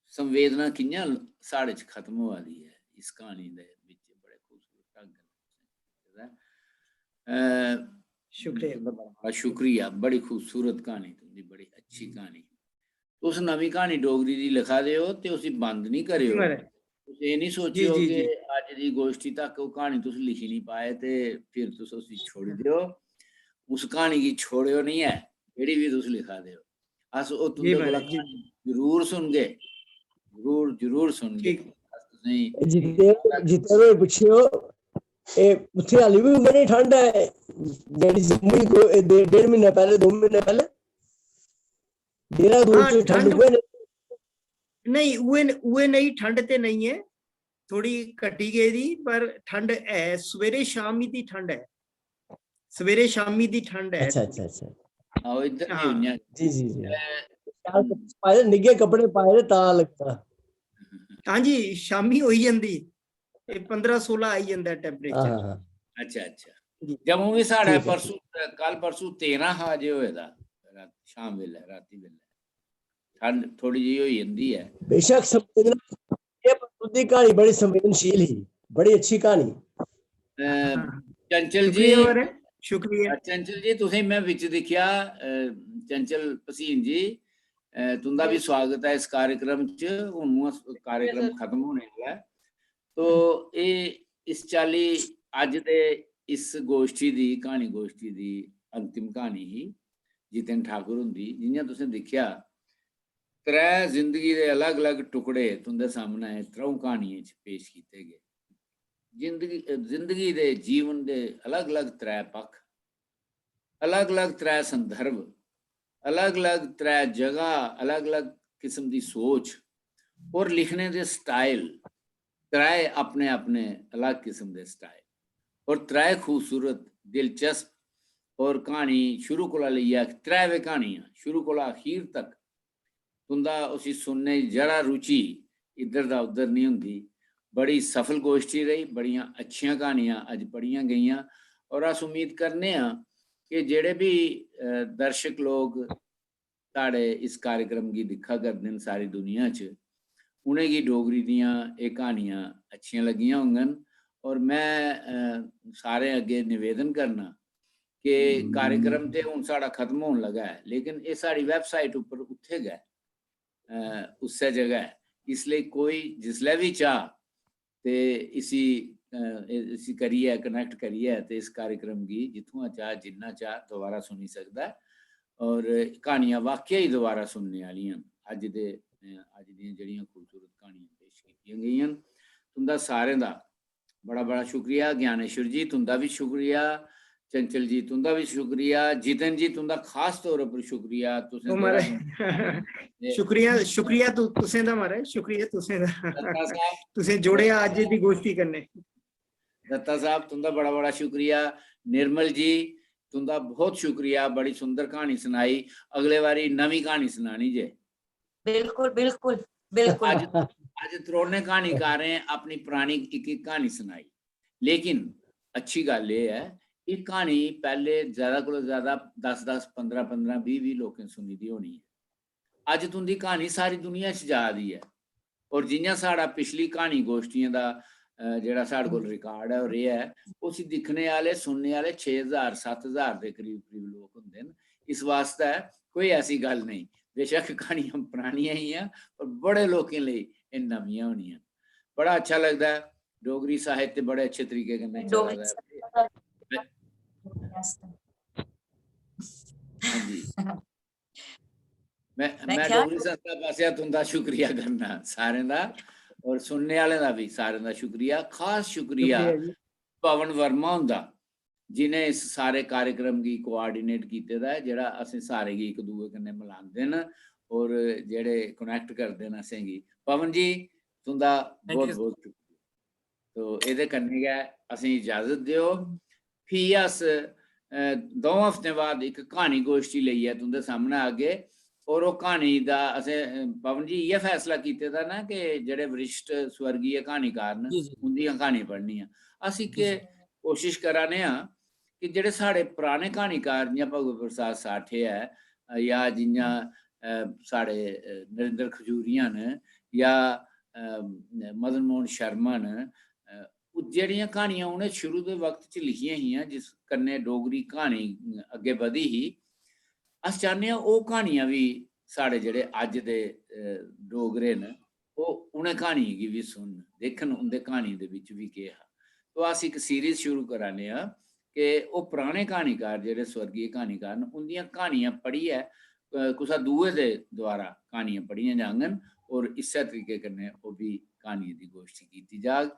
संवेदना कि'यां साढ़े च खत्म होआ दी ऐ इस क्हानी दे बिच बड़े खूबसूरत ढंग कन्नै तुसें लिखे दा ऐ। अ, शुक्रिया। तुं'दा बड़ा, बड़ा शुक्रिया, बड़ी खूबसूरत क्हानी तुं'दी, बड़ी अच्छी क्हानी। तुस नमीं क्हानी डोगरी दी लिखा दे ओ ते उसी बंद निं करेओ। महाराज। तुस एह् निं जी, सोचेओ जी, कि जी। अज्ज जी गोश्ठी तक ओह् क्हानी तुस लिखी निं पाए ते फिर तुस उसी छोड़ी देओ। उस क्हानी गी छोड़ेओ निं ऐ, जेह्ड़ी बी तुस लिखा दे ओ। अस ओह् तुं'दे कोला जरूर सुनगे, जरूर, जरूर सुनगे। अस तुसेंगी जितेंद्र, जितेंद्र होर पुच्छेओ, एह् उत्थै हाली बी उ'ऐ नेही ठंड ऐ जेह्ड़ी जम्मू च दो, एह् डे-, डेढ़ म्हीना पैह्ले, दो म्हीने पैह्ले? देहरादून हाँ, च ठंड ठंड उ'ऐ नेही? नेईं, उ'ऐ न-, उ'ऐ नेही ठंड ते नेईं ऐ, थोड़ी घटी गेदी, पर ठंड ऐ, सवेरे शामी दी ठंड ऐ, सवेरे शामी दी ठंड ऐ। अच्छा, अच्छा, अच्छा। आओ, इद्धर भी हाँ। उ'यां। जी, जी, जी। अ, शाल कपड़े पाए दे, निग्घे कपड़े पाए दे, तां लगदा। हाँ जी, शामी होई जंदी, ते पंदरां सोलां आई जंदा temperature। हाँ, हाँ, हाँ। अच्छा, अच्छा। जी। जम्मू बी साढ़े ठीक ऐ, परसों, ठीक। कल परसों तेरां हा जे होए दा, रात, शाम बेल्लै, रातीं बेल्लै। ठंड थोड़ी जेही होई जंदी ऐ। बेशक संवेदना, एह् पर तुं'दी क्हानी बड़ी संवेदनशील ही, बड़ी अच्छी क्हानी। अ, हाँ। चंचल शुक्रिया जी, महाराज, शुक्रिया। अ, चंचल जी, तुसें मैं बिच दिक्खेआ, अ, चंचल भसीन जी, अ, तुं'दा बी स्वागत ऐ इस कार्यक्रम च। हुन उ'आं स-, कार्यक्रम खत्म होने आह्ला ऐ। तो एह् इस चाल्ली अज्ज दे इस गोश्ठी दी, क्हानी गोश्ठी दी अंतिम क्हानी ही जितिन ठाकुर हुंदी। जि'यां तुसें दिक्खेआ, त्रै जिंदगी दे अलग-अलग टुकड़े तुं'दे सामनै त्र'ऊं क्हानियें च पेश कीते गे। जिंदगी, जिंदगी दे जीवन दे अलग-अलग त्रै पक्ख, अलग-अलग त्रै संदर्भ, अलग-अलग त्रै जगह, अलग-अलग किस्म दी सोच और लिखने दे style, त्रै अपने-अपने अलग किस्म दे style और त्रै खूबसूरत, दिलचस्प और क्हानी शुरू कोला लेइयै, त्रैवे क्हानियां शुरू कोला अखीर तक तुं'दा उसी सुनने दी जरा रुचि इद्धर दा उद्धर निं होंदी। बड़ी सफल गोश्ठी रेही, बड़ियां अच्छियां क्हानियां अज्ज पढ़ियां गेइयां और अस उम्मीद करने आं कि जेह्ड़े बी, अ, दर्शक लोक साढ़े इस कार्यक्रम गी दिक्खा करदे न सारी दुनिया च, उ'नेंगी डोगरी दियां एह् क्हानियां अच्छियां लग्गियां होङन। और मैं, अ, सारें अग्गें निवेदन करना कि कार्यक्रम ते हुन साढ़ा खत्म होन लगा ऐ, लेकिन एह् साढ़ी website उप्पर उत्थै गै, अ, उस्सै जगह ऐ। इसलेई कोई जिसलै बी चाह् ते इसी, अ, इसी करियै, connect करियै ते इस कार्यक्रम गी जित्थुआं चाह्, जिन्ना चाह् दोबारा सुनी सकदा ऐ। और क्हानियां वाकई दोबारा सुनने आह्लियां न। अज्ज दे, अ, अज्ज दियां जेह्ड़ियां खूबसूरत क्हानियां पेश कीतियां गेइयां न, तुं'दा सारें दा बड़ा, बड़ा शुक्रिया। ज्ञानेश्वर जी, तुं'दा बी शुक्रिया। चंचल जी, तुं'दा बी शुक्रिया। जितन जी, तुं'दा खास तौर उप्पर शुक्रिया। तुसें ओ महाराज, जेह्ड़ा ए शुक्रिया, शुक्रिया तु-, तुसें दा महाराज, शुक्रिया तुसें दा। दत्ता साहब, तुसें जोड़ेआ अज्ज दी गोश्ठी कन्नै। दत्ता साहब, तुं'दा बड़ा, बड़ा शुक्रिया। निर्मल जी, तुं'दा बहुत शुक्रिया, बड़ी सुंदर क्हानी सनाई। अगले बारी नमीं क्हानी सनानी जे। बिल्कुल, बिल्कुल, बिल्कुल। अज्ज, अज्ज त्रोने क्हानीकारें अपनी परानी इक, इक क्हानी सनाई, लेकिन अच्छी गल्ल एह् ऐ, एह् क्हानी पैह्ले ज्यादा कोला ज्यादा दस दस, पंदरां पंदरां, बीह् बीह् लोकें सुनी दी होनी ऐ। अज्ज तुं'दी क्हानी सारी दुनिया च जा दी ऐ। और जि'यां साढ़ा पिछली क्हानी गोश्टियें दा, अ, जेह्ड़ा साढ़े कोल record ऐ, ओह् रेहा ऐ, उसी दिक्खने आह्ले, सुनने आह्ले छे ज्हार, सत्त ज्हार दे करीब, करीब लोक होंदे न। इस वास्तै कोई ऐसी गल्ल नेईं, बेशक क्हानियां परानियां हियां, पर बड़े लोकें लेई एह् नमियां होनियां। बड़ा अच्छा लगदा ऐ, डोगरी साहित्य बड़े अच्छे तरीके कन्नै चला डोगरी दा ऐ। साहित्य दा हां जी। मैं, मैं मैं ख्याल डोगरी संस्था पासेआ तुं'दा शुक्रिया करना सारें दा, और सुनने आह्लें दा बी सारें दा शुक्रिया। खास शुक्रिया शुक्रिया जी। पवन वर्मा हुंदा, जि'नें इस सारे कार्यक्रम गी coordinate कीते दा ऐ, जेह्ड़ा असें सारें गी इक दूए कन्नै मलांदे न और जेह्ड़े connect करदे न असेंगी। पवन जी, तुं'दा thank you। बहुत बहुत शुक्रिया। तो एह्दे कन्नै गै असेंगी इजाजत देओ। फ्ही अस, अ, द'ऊं हफ्तें बाद इक क्हानी गोश्ठी लेइयै तुं'दे सामनै आगे। और ओह् क्हानी दा असें, अ, पवन जी, इ'यै फैसला कीते दा ना कि जेह्ड़े वरिष्ठ स्वर्गीय क्हानीकार न, जी, जी। उं'दियां क्हानियां पढ़नियां। अस इक जी, जी। कोशिश करा ने आं कि जेह्ड़े साढ़े पराने क्हानीकार जि'यां भगवत प्रसाद साठे ऐ, अ, जां जि'यां, अ, साढ़े, अ, नरेंद्र खजूरिया न, जां, अ, मदन मोहन शर्मा न, अ, ओह् जेह्ड़ियां क्हानियां उ'नें शुरू दे वक्त च लिखियां हियां, जिस कन्नै डोगरी क्हानी अग्गें बधी ही, अस चाह्न्ने आं ओह् क्हानियां बी साढ़े जेह्ड़े अज्ज दे, अ, डोगरे न, ओह् उ'नें क्हानियें गी बी सुनन, दिक्खन उं'दे क्हानी दे बिच बी केह् हा। तो अस इक सीरीज शुरू करा ने आं कि ओह् पराने क्हानीकार जेह्ड़े स्वर्गीय क्हानीकार न, उं'दियां क्हानियां पढ़ियै, अ, कुसै दूए दे द्वारा क्हानियां पढ़ियां जाङन और इस्सै तरीके कन्नै ओह् बी क्हानियें दी गोश्ठी कीती जाग।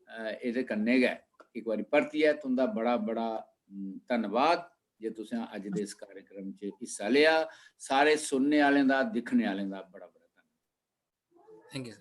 अ, एह्दे कन्नै गै इक बारी परतियै तुं'दा बड़ा, बड़ा, उम, धन्नवाद जे तुसें अज्ज दे इस कार्यक्रम च हिस्सा लेआ। सारे सुनने आह्लें दा, दिक्खने आह्लें दा बड़ा, बड़ा धन्नवाद। Thank you, sir.